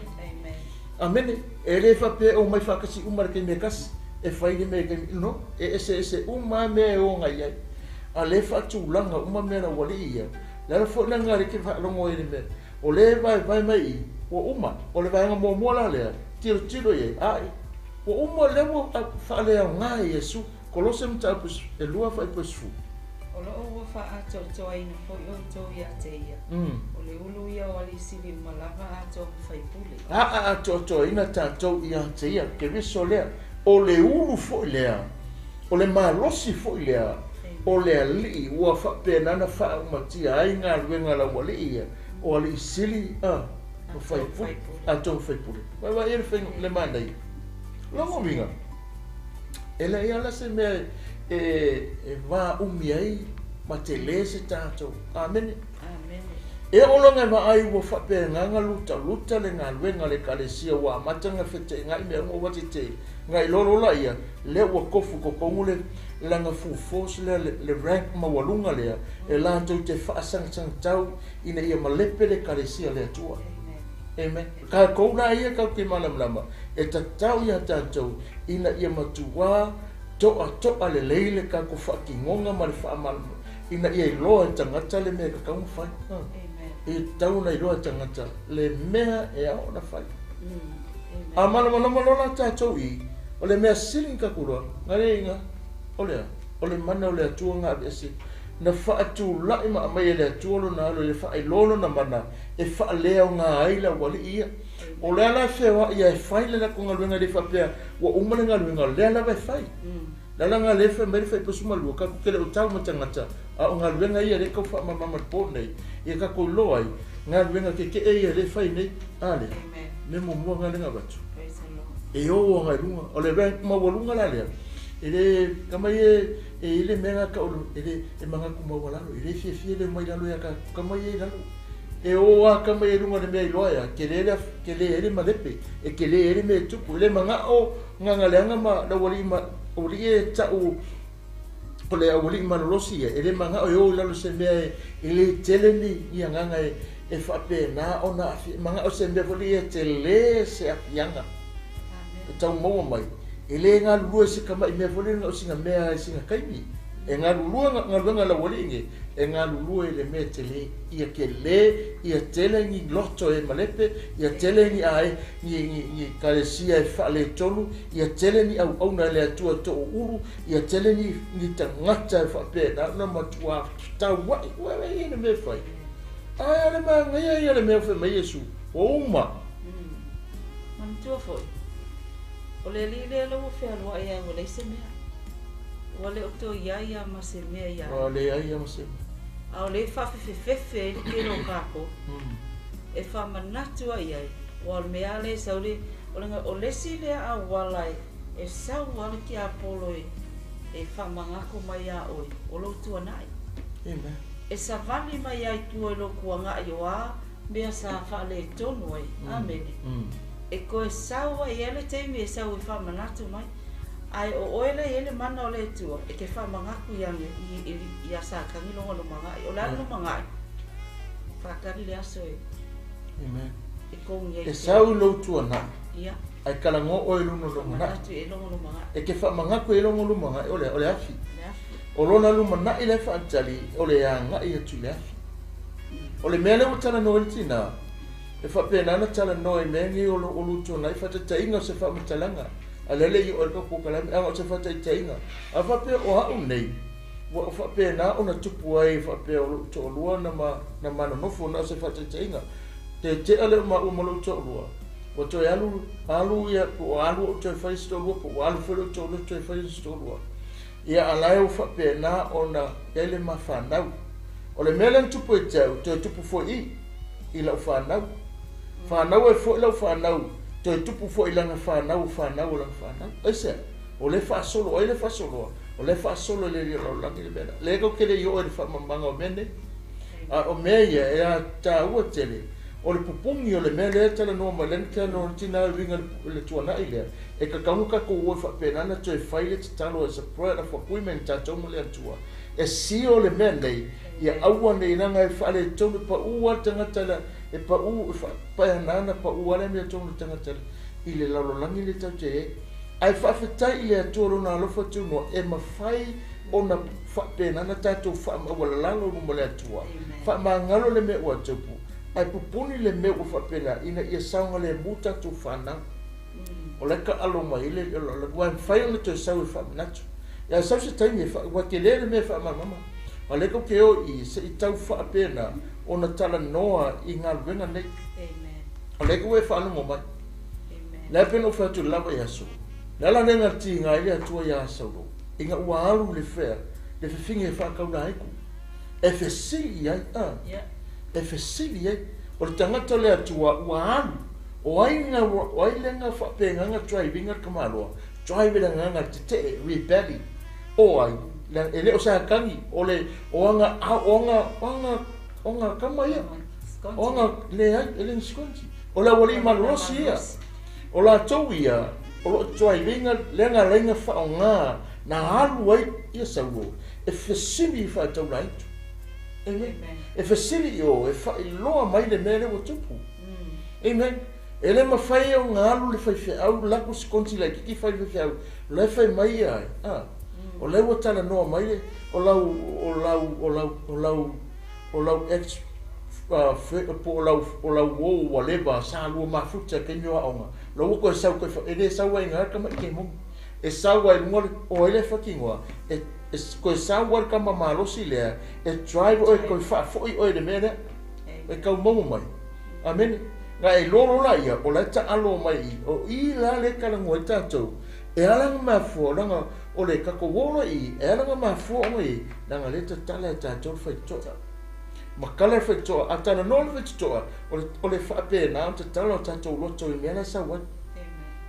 Amene. E le faapea e omai faatasi uma i le taimi e tasi, e fai le mea i le taimi, no, e eseese uma lava mea e o agai i ai. A lea e faatulaga uma mea a le aualii ia, le ala foi lena lea e te faalogo ai i le mea, o lea e vaevae mai i i, ua uma. O le vaega muamua la lea, tilotilo i ai, ai, ua uma, lea ua faaleaoga e Iesu, Kolose mataupu e 2 fuaiupu e 10. O lo o ua faaatoatoaina foi outou ia te ia, o le ulu ia o alii sili uma lava atoa ma faipule. Atoatoaina tatou ia te ia, Keriso lea, o le ulu foi lea, o le malosi foi lea, o le alii ua faapena ona faaumatia ai galuega a le aualii ia, o alii sili ma faipule, atoa ma faipule. Vaavaai i ai le faiga, le manaia. Lona uiga, e leai lava la se mea e vaumi ai ma tele se tatou. Amene. E oo loa ina vaai ua faapena ona lutaluta le galuega a le Ekalesia ua amata ona feteenai mea uma ua tetē, ona iloa loa laia, lea ua tofu i totonu le lana full force lea, le rank maualuga lea, e latou te faasagasagatau ina ia malepe le Ekalesia a le Atua. Amen. Tatou la ia tatou te malamalama, e tatau ia tatou ina ia matua toatoa lelei le tatou faatinoga ma le faamalamalama ina ia iloa e tagata le mea e tatau ona fai. E tatau ona iloa e tagata le mea e ao ona fai. A malamalama loa la tatou i, o le mea sili na tatou iloa, na le iga, o le a? O le mana o le Atua na aveese, na faatulai ma aumai e le Atua lona alo i le faailoa lona mana e faaleaoga ai le aualii ia. O le ala e feoai ai e fai le latou galuega e le faapea ua uma le galuega, o lea lava e fai. Le ala lena lea e fai mai le 22, tatou te le o tau ma tagata, a o galuega ia lea e tau faamalamalama i le po lenei, ia tatou iloa ai galuega tetee ia lea e fai nei. A lea, mea muamua lena lea na avatu. E o agai i luga, o le rank maualuga la lea, e le, tama ia e i ai le mea lena e tau e le, e manatu maualalo, e le fiafia le omai i lalo ia tatou, tama ia i lalo. E o lava tama ia i luga i le mea iloa ea, tele le, tele ai le malepe, e tele ai le mea e tupu. E le manao Gagaleaga ma le aualii ma, aualii e tau o le aualii malolosi ia, e le manao e o i lalo se mea e, e le tele ni, ni agaga e, e faapena ona aafia. E manao se mea foi lea ia tele se aafiaga e tau maua mai. E le galulue se tama'i mea foi lea na o sina mea i sina taimi. E galulue galuega a le aualii nei, e galulue i le mea tele, ia tele, ia tele ni loto e malepe, ia tele ni ae, ni, ni, ni ekalesia e faaletonu, ia tele ni auauna e le Atua e toʻuulu, ia tele ni, ni tagata e faapena ona matuā taua'i. Ua e i le mea e fai. Ae o le manaia ia o le mea ua fai mai Iesu, ua uma. Manatua foi, o le alii lea ua fealuai ai ua leai se mea. Ua le o toe i ai lava ma se mea ia ia. Ua leai lava ma se mea. A o lea e faafefefefe ai le tele o kākou, e faamanatu ai i ai, ua o le mea lava lea e sau le, o le, o le isi lea auala e sau lava le tiapolo e, e faamanatu mai iā oe, o lou tuanai. Amen. E savali mai ai tua i lou tuanai o a mea sa faaletonu ai. Amene. E toe sau ai e le taimi e sau e faamanatu mai. Ae o oe lea e i ai le mana o le Atua e te faamanatu ia, ia Satani lona lumanai. O le a le lumanai? Faatali le aso e, Amen. e togi ai E sau i lou tuanai, Ia. ae talanoa oe i lona lumanai. Faamanatu i lona lumanai. E te faamanatu i lona lumanai, o le a? O le afi. Le afi. O lona lumanai la e faatali, o le agai atu i le afi. O le mea lea ua talanoa ai le tina, e faapena ona talanoa i mea nei o lo tuanai, faataitaiga o se faamatalaga. A le le i o le ka polokalame a o se faataitaiga. A faapea o a'u nei ua ou faapena ona tupu ai faapea o lo'u to'alua na ma na manonofo na o se faataitaiga. Tete'a lea o maua ma lo'u to'alua ua toe alu alu ia po o alu o'u toe fai se to'alua po ua alu foi lo'u to'alua toe fai se to'alua. Ia a la e ua faapena ona i ai le ma fanau. O le mea lea na tupu ia te au, toe tupu foi i lau fanau. Fanau ai foi lau fanau, toe tupu foi i lana fanau o fanau o lana fanau. Aisea? O lea e faasolo, o ai lea e faasoloa? O lea e faasolo e le Alii o le lalolagi le mea lea. Lea tatou te le i oo i le faamalamalamaga o mea nei. A o mea ia e taua tele, o le pupuni o le mea lea e talanoa mai, lea na talanoa le tina e uiga i le tuanai lea, e tatau ona tatou o e faapena ona toe fai le tatalo as a prayer of agreement tatou ma le Atua, e seal le mea nei, ia aua ne i leaga e faaletonu, e pau lava le tagata la, e pau, e faapena ona pau lava le amiotonu o le tagata i le lalolagi lea tatou te i ai. Ae faafetai i le Atua Lona alofa tunoa e mafai ona faapena ona tatou faamaualalalo i luma o le Atua, faamagalo le mea ua tupu, ae pupuni le mea ua faapena ina ia saogalemu tatou fanau. O la e taalo mai ai le Alii o le lalolagi, aua e mafai ona toe sau e faamanatu. Ia sau se taimi e faa, ua tele le mea e faamalamalama. A o lea tatou te o i i se i tau faapena ona talanoa i galuega nei. O lea ua e faalogo mai. Le a pei ona ou fai atu i le la vaiaso, le ala lea na tiga ai le Atua iā Saulo, ina ua alu i le fea, le fefine e faataula ai ku, e fesili i ai, a, e fesili i ai. O le tagata o le Atua ua alu, o ai na, o ai lea na faapena na drive ina le tamaloa, drive i le agaga tetee, rebellion. O ai, e le o Satani, o le, o aga, o aga, o aga, o aga kama ia. O aga, leai, e le ni sikonti. O le aualii malolosi ia. O latou ia, o loo drive ina lea na ala ai ona faaaoga na alu ai ia Saulo e fesili i faataulaitu. Amen. E fesili i o e faailoa mai le mea lea ua tupu. Amen. E le mafai ona alu le faifeau lako sikonti laitiiti fai le faifeau la e fai mai ia ai. A. O lea ua talanoa mai le o lau o lau o lau o lau o lau ex po o lau o lau uo ua leva sa lua mafuta i taimi o aoga. La ua toe sau toe e le sau ai i ina le tamaiti moni. E sau ai i luga o ai le fatinoa e toe sau ai le tama malosi lea e drive oe toe faafoi oe i le mea lea. E tau maua mai. Amene. Na e iloa loa laia o la e taalo mai i o i la le talanoa ai tatou. E ala ona mafua leaga o le tatou o loa i i, e ala ona mafua ona i leaga lea e tatala e tatou le faitotoa. Matala le faitotoa, a talanoa le faitotoa, o le faapena ona tatala o tatou loto i mea la e sau ai.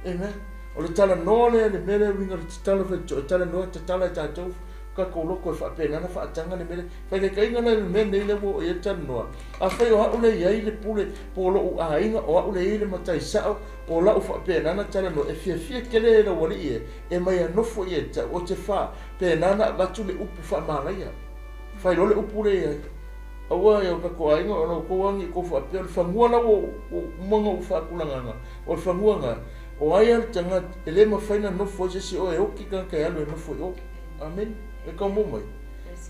Amen. O le talanoa lea, le mea lea uiga o le tatala o le faitotoa, e talanoa, tatala e tatou tatou loto e faapena ona faataga le mea lea. Faitaitaiga la i le mea nei lea ua oo i ai le talanoa, afai o a'u lea e i ai le pule po o lo'u aiga, o a'u lea e i ai le matai sa'o, o la'u faapena ona talanoa, e fiafia tele e lau alii e, e mai a nofo ia te a'u, ou te faapena ona avatu le upu faamalaia. Fai loa le upu lea i ai, Aua e o tatou aiga, ona outou agi outou faapea, o le fanua la ua uma ona ou faatulagaga, o le fanua lena, o ai a le tagata, e le mafai ona nofo ai se isi o e oti tagata e alu e nofo i o. Amene. E taumau mai.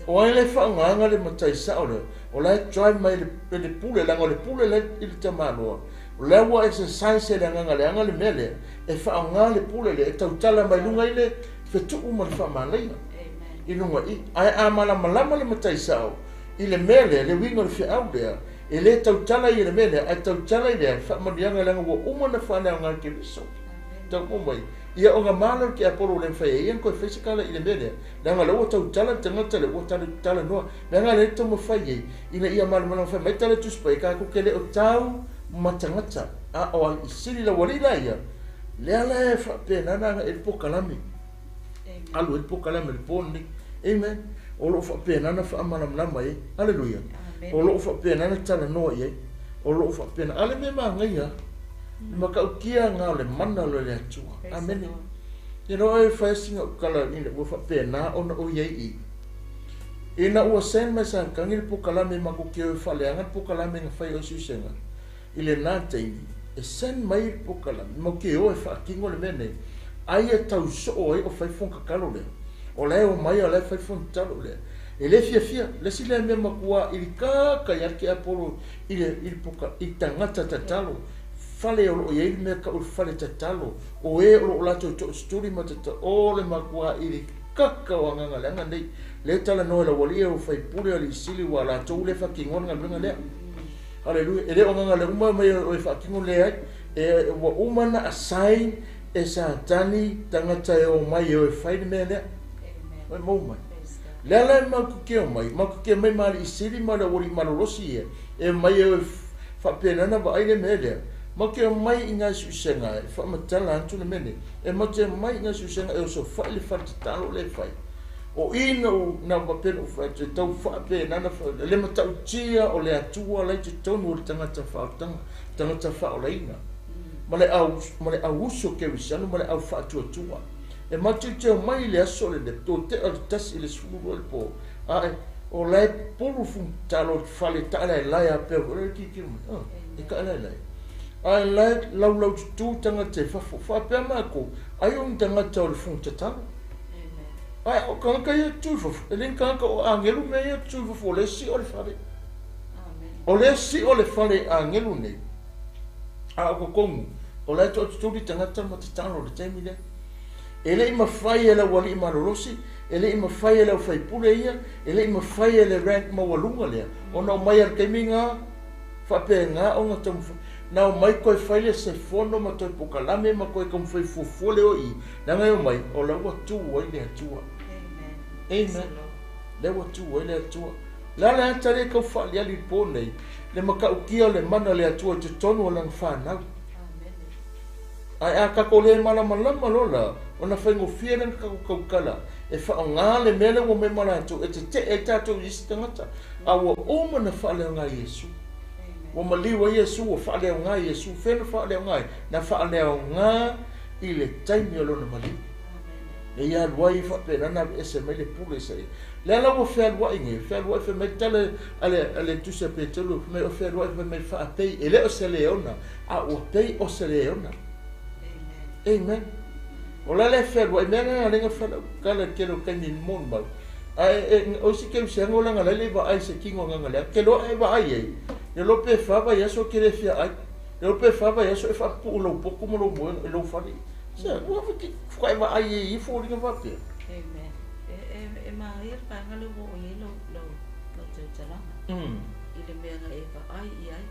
O ai la e faaaogaina le matai sao lea, o la e drive mai e le pule, leaga o le pule la e i le tamaloa, o la ua exercise e le agaga leaga le mea lea, e faaaoga le pule lea e tautala mai luga i le fetuu ma le faamalaia i luga i. Ae a malamalama le matai sao i le mea lea, le uiga o le feau lea, e le tautala ia i le mea lea, ae tautala i le faamanuiaga leaga ua uma ona faaleaoga e Keriso. Taunuu mai. Ia ona malo le tiapolo ua le mafai ai ona toe fai se tala i le mea lea, leaga o lea ua tautala le tagata lea ua talanoa. Leaga lea e taumafai ai ina ia malamalama fai mai tala Tusi Paia, tatou te le o tau ma tagata, a o alii sili lau alii la ia, lea la e faapena ona agai ai le polokalame. Alu ai le polokalame i le po lenei. Amen. O lo o faapena ona faamalamalama ai. Aleluia. O lo o faapena ona talanoa i ai. O lo o faapena. A le mea manaia, le matautia lena o le mana o le Atua. Amene. Ia loa e fai sina tala ina ua faapena ona o i ai i. Ina ua send mai Satani le polokalame matou te o e faaleaga le polokalame na fai o Suisega i lena taimi, e send mai le polokalame matou te o e faatino le mea nei, ai e tau soo ai o fai fono tatalo lea. O la e omai o la e fai fono tatalo lea. E le fiafia, le isi lea mea matua ili kaka ia te Apolo i le i le poka i tagata tatalo. Fale o loo iai le mea tau o le fale tatalo o e o loo latou toosituli ma tata o le matua ili kaka o agaga leaga nei lea talanoa i le aualii o faipule alii sili ua latou le faatinoa le galuega lea. Haleluia. E le o agaga le uma mai o e faatino leai e ua uma na assign e Satani tagata e o mai e o e fai le mea lea. Amen. Oi mau mai. Le ala e matou te omai, matou te omai ma alii sili ma le aualii malolosi ia, e omai e o e faapena ona vaai le mea lea. Matou te omai i nai suisega e faamatala atu le mea lenei. E matou te omai i nai suisega e osofai le fale tatalo lea e fai. O i na ou, na faapea ona ou fai atu, e tau faapena ona fai, le matautia o le Atua la i totonu o le tagata faaolataga, tagata faaolaina, ma le au, ma le auuso kerisiano ma le au faatuatua. E matou te omai i le aso lenei, tou te o le 1 i le 12 i le po, ae o la e pupulu fugitalo i le fale e taalaelae a pea foi le tilotilo mai, oh, e taalaelae. Ae la e laulaututu tagata i fafo, faapea matou, ai o ni tagata o le fofoga tatalo. Ae o tagata ia e tutu i fafo, e le ni tagata o agelu mea ia e tutu i fafo, o lea e sio le fale. O lea e sio le fale i agelu nei, a o totonu, o la e toatutuli tagata ma tatalo i le taimi lea. E le i mafai e le aualii malolosi, e le i mafai e le aufaipule ia, e le i mafai e le rank maualuga lea ona omai a le taimi na faapena ona taumafai. Na omai toe fai le se fono ma toe pokalame ma toe taumafai fuafua le o i i, leaga e omai o la ua tu ai le Atua. Amen. Lea ua tu ai le Atua. O le a le ata lea e tau faaliali i le po nei, le matautia o le mana o le Atua i totonu o lana fanau. Ae a tatou le malamalama loa la, ona faigofie lea ona tatou tautala e faaaoga le mea lea ua omai ma latou e tetee ai tatou i isi tagata. A ua uma ona faaleaoga e Iesu. Ua maliu ai Iesu, ua faaleaoga e Iesu. Fea na faaleaoga ai? Na faaleaoga i le taimi o lona maliu. E ia alu ai faapena ona aveese mai le pule sa i ai. Lea la ua fealuai nei, fealuai fai mai le tala a le Tusi a Petelu, fai mai o fealuai fai mai faapei, e le o se leona, a ua pei o se leona. Amen. O la le fealuai mea lena lenga whalau kala ke lo taimi mon mau. A e o isi ke usi anga langa lele va ai se kingo nganga lea. Ke lo e va ai ei. Le lo pe fa vai aso ke le fia ai. Le lo pe fa vai aso e fa pu lo poku mo lo mo e lo fali. Se ua fa ki fuka e va ai e ifo linga va pea. Amen. E ma ia le paenga le ua o i ai lau lau tautalaga. I le mea na e vaai i ai,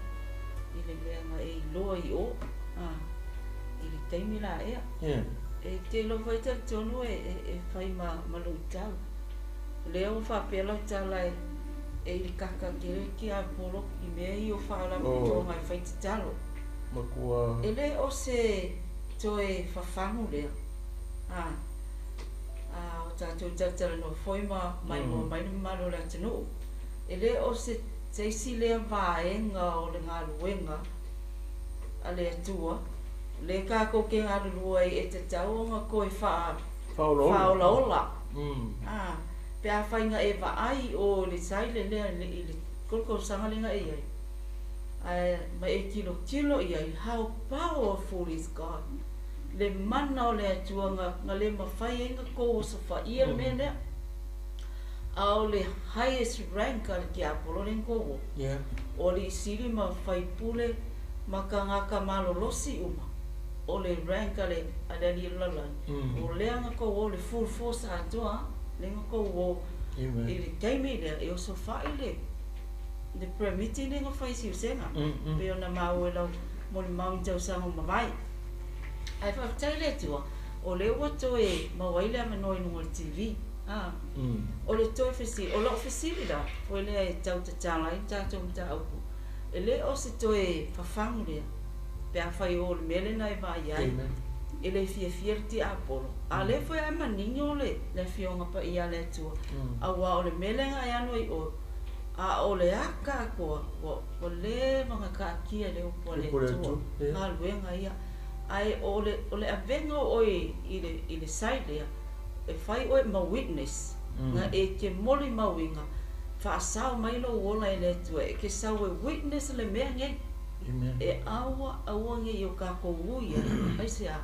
i le mea na e iloa i o, a, i le taimi la ea. E te iloa foi talitonu e fai ma luitau. O lea ua faapea lau tala e i le kaka tele le tiapolo i mea ia o faalapotopotoga e fai tatalo. Matua. E le o se toe fafagu lea, a, a o tatou talatalanoa foi ma mailoa mai le mamalu o le atunuu. E le o se isi lea vaega o le galuega a le Atua, lea tatou te galulue ai e tatau ona toe faaolaola. A, pe afai na e vaai o le saile lea i le 3 tausaga lea na e i ai, ae ma e tilotilo i ai, how powerful is God, le mana o le Atua na le mafai ai na tou osofaia le mea lea. A o le highest rank a le tiapolo lea na tou o, o alii sili ma faipule ma tagata malolosi uma, o le rank a le alii o le lalolagi, o lea na tou o le full force atoa, lea na tou o i le taimi lea e osofai le prayer meeting lea na fai i Siusega, pei ona maua i lau molimau i ni tausaga ua mavae. Ae faafetai le Atua, o lea ua toe maua ai le avanoa i luga o le TV. O le toe fesili, o lau fesili la, foi lea e tau tatala ai le tatou mataupu, e le o se toe fafagu lea, pe afai o le mea lena e vaai ai, e le fiafia le tiapolo. A lea foi ae manino le Afioga Paia a le Atua, aua o le mea lea na e alu ai oe, a o le aka atoa, ua leva ona taatia i le upu a le Atua, galuega ia. Ae o le avega o oe i le side lea, e fai oe ma witness, na e te molimauina, faasao mai lou ola e le Atua, e te sau e witness le mea nei. E aua aua nei o tatou ui ai, aisea,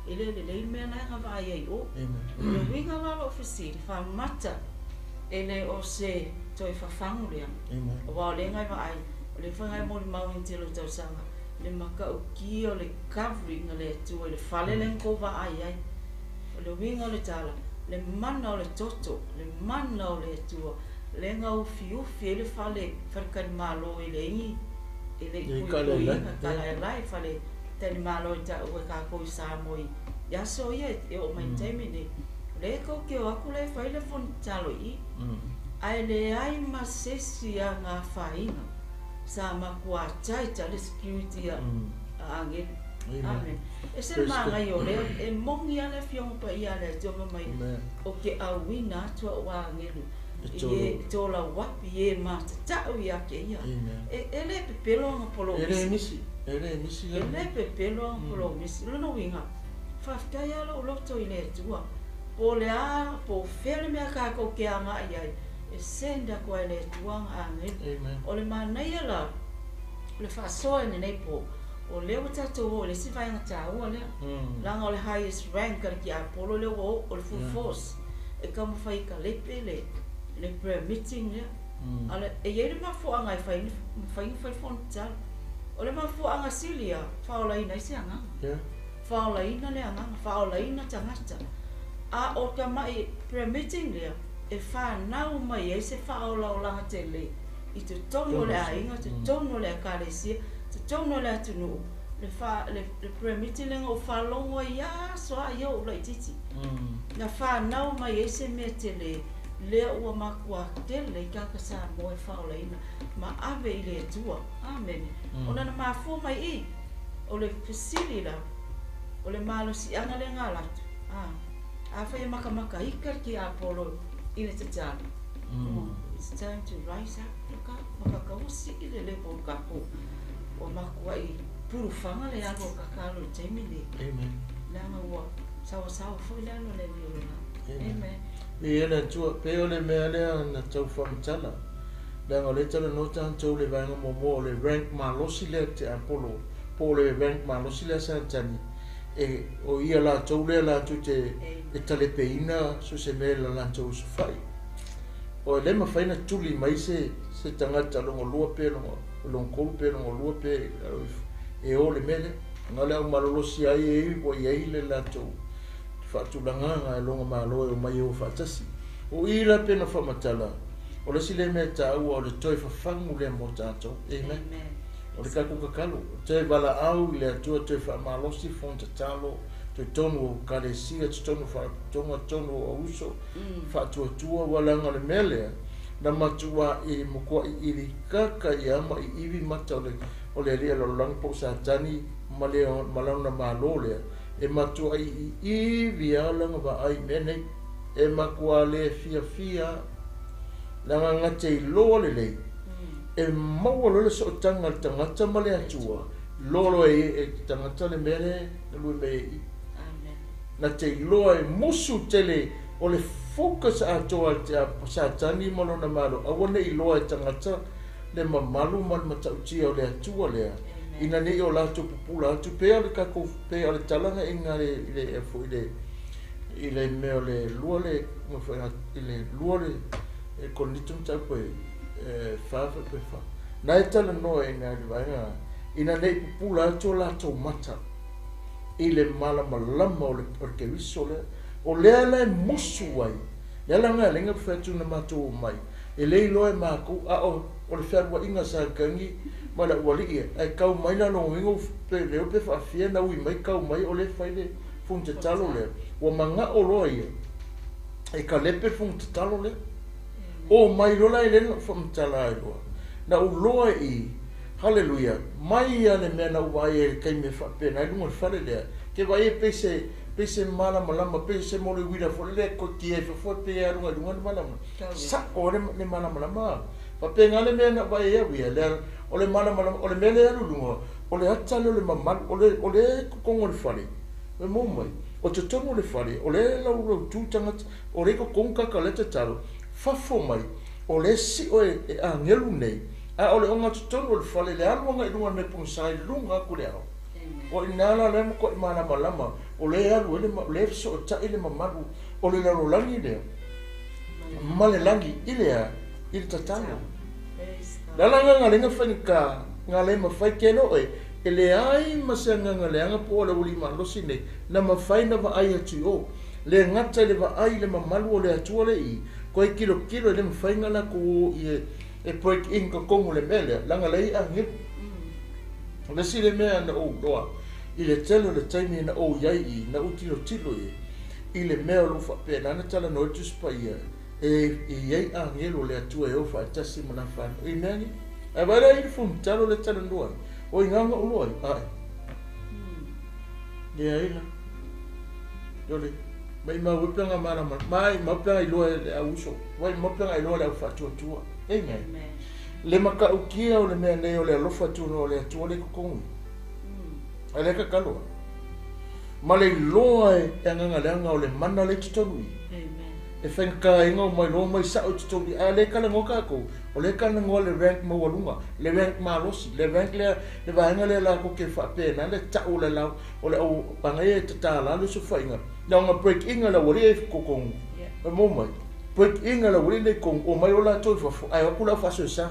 e le lelei le mea la e na vaai ai o. O le uiga la o lou fesili, faamata e le o se toe fafagu lea, aua o lea na e vaai, o lea foi na e molimau i le tele o tausaga, Le matautia o le covering a le Atua i le fale lea na tou vaai ai. O le uiga o le tala, le mana o le toto, le mana o le Atua, lea na ufiufi ai le fale faletalimalo e leai e le i puipuiina, kalaelae faletalimalo e taua e tatou i Samoa i aso ia e oo mai i le taimi lenei. O lea tou te o atu la e fai le fono tatalo i i, ae leai ma se isi aga afaina sa matua tight lava le security a agelu. Amen. E ese le manaia o lea, e moni lava le Afioga Paia a le Atua fai mai, ou te auina atu au agelu i e tolauapi i e matatau ia te ia. E le pepelo ana polomisi. E le misi. E le pepelo ana polomisi. O lona uiga, faafetai lava lou loto i le Atua. Po o le a, po o fea le mea tatou te agai ai, e send atu lava e le Atua ana agelu. O le manaia la, o le faasoa i lenei po, o lea ua tatou oo i le isi vaega taua lea. Leaga o le highest rank a le tiapolo lea ua oo, o le full force. E taumafai e talepe le le prayer meeting lea. A o le, e i ai le mafuaaga e fai mafai ona fai le fono tatalo. O le mafuaaga sili lava, faaolaina ai se agaga. Faaolaina le agaga, faaolaina tagata. A o tamai prayer meeting lea, e fanau mai ai se faaolaolaga tele i totonu o le aiga, totonu o le ekalesia, totonu o le atunuu, le fa, le, le prayer meeting lea na ou faalogo ai lava aso a ia ou laitiiti. Na fanau mai ai se mea tele lea ua matua tele i tagata Samoa e faaolaina ma ave i le Atua. Amene. Ona na mafua mai i, o le fesili la, o le malosiaga lea na alu atu, a, afai e makamaka ika le tiapolo i le tatalo, it's time to rise up, look up, makakaua sii le level o tatou, ua matuai pulufaga le alu o tatalo i le taimi lenei. Amen. Leaga ua saosaoa foi le alu a le Alii o le Lagi. Amen. Viia le Atua, pei o le mea lea na tau faamatala, leaga o lea e talanoa tatou i le vaega muamua o le rank malosi lea te Apolo, po o le rank malosi lea a Satani, e, o ia latou lea latou te e talepeina so o se mea i le latou osofai. O le mafai ona tuli mai se, se tagata longa lua pe longa, longa tolu pe longa lua pe e o le mea lea. Na o le au malolosi ai e ua i ai le latou faatulagaga e loga malo e omai e o faatasi. O i la pe na faamatala, o le isi lea mea taua o le toe fafagu lea mo tatou. Amen. O le tatou tatalo, toe valaau i le Atua, toe faamalosi fono tatalo, totonu o ekalesia, totonu o faalapotopotoga, totonu o auuso, faatuatua, ua leaga o le mea lea, na matuai matuai ilikaka ia ma iivi mata o le o le alii a lalolagi po o Satani ma le ma lona malo lea, e matuai iivi lava lana vaai i mea nei. E matua le fiafia leaga na te iloa lelei, e maua loa le sootaga a le tagata ma le Atua, iloa loa e e le tagata le mea lea e galue mai ai i i. Na te iloa e musu tele o le focus atoa a le Satani ma lona malo, aua ne i iloa e tagata le mamalu ma le matautia o le Atua lea, ina ne i o latou pupula atu pea o le tatou, pei o le tala na i le, i le, foi i le, i le mea o le lua le, i le lua le, e Korinito mataupu e fa foi pe fa. Na e talanoa i le vaega, ina ne i pupula atu o latou mata i le malamalama o le, o le Keriso lea. O lea la e musu ai, lea la nga lenga fai atu na matou omai, e le iloa e makou, a o, o le fealuaiga sa tagi ma le aualii e, ae kau mai la logoina pe leo pe faafia na ui mai kau mai o le fai le fono tatalo lea. Ua manao loa ia, e kalepe le fono tatalo lea. O mai loa la e le na ou faamatala ai loa. Na ou loa i, haleluia, mai ia le mea na ou vaai ai i le taimi e faapena ai luga o le fale lea, ke vaai e pei se, pei se malamalama, pei se moliuila foi lea e koki ai fafo pei e alu agai i luga le malamalama. Sa'o ai le malamalama. Faapena le mea na ou vaai ai au ia, lea, o le malamalama, o le mea lea e alu i luga, o le ata lea o le mamalu, o le, o lea e i totonu o le fale, e maua mai, o totonu o le fale, o lea e laulautu tagata, o lea e i totonu tagata o lea e tatalo, fafo mai, o lea e si'o e, e agelu nei, a o le ogatotonu o le fale, le alu agai i luga o le mea pogisa i luga atu i le ao. O i ina la lea e matuai malamalama, o lea e alu ai le, o lea e fesootai le mamalu o le lalolagi lea ma le lagi i le a? I le tatalo. Le ala agaga lenga faigata nga le mafai ke loe E leai ma se agaga leaga po o le aualii malosi nei na mafai ona vaai atu i o. Le gata i le vaai i le mamalu o le Atua le i, koe tilotilo e le mafai ona latou o i e break in totonu o le mea lea, leaga leai agelu. O le isi le mea na ou iloa i le tele o le taimi na ou i ai i, na ou tilotilo i ai i le mea o lo o faapena ona talanoa ai le Tusi Paia, e i ai agelu o le Atua e o faatasi ma lana fanau i mea nei. Ae vaai la i le fonotatalo lea e talanoa ai, o i ina na ou iloa ai, ae. Leai la. Ole, maimau ai pe ana malamalama, maimau pe ana iloa e le au uso, maimau pe ana iloa e le au faatuatua. Amen. Le matautia o le mea nei o le alofa atu o le Atua le i totonu. Ae le tatalo ai. Ma le iloa e agaga leaga o le mana le i totonu i. E faigataina o mai loa mai sao i totonu i. Ae le talanoa tatou, o lea e talanoa le rank maualuga, le rank malosi, le rank lea, le vaega lea latou te faapena le tau o le lau, o le au aga ia e tatala le osofaiga. Na ona break in le aualii e i totonu. E mo mai. Break in le aualii le i totonu, omai loa latou i fafo, ae o atu le au faasoesa.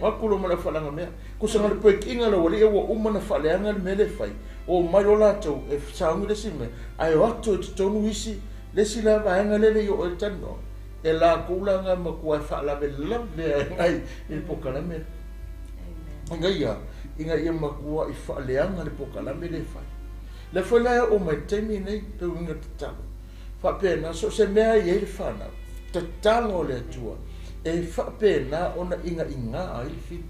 O atu loa ma le au faaleagamea. Kusa na le break in le aualii ua uma ona faaleaga le mea lea e fai. Omai loa latou e sauni le isi mea, ae o atu i totonu isi, le isi la vaega lea e le i oo i ai le talanoa, e latou la na matua e faalavelave ai i le polokalame lea. Ina ia matuai faaleaga le polokalame lea e fai. Lea foi la e oo mai i le taimi lenei, pe uiga tatalo. Faapena, so o se mea e i ai le fanau, tatalo le Atua e faapena ona inaina ai le fili.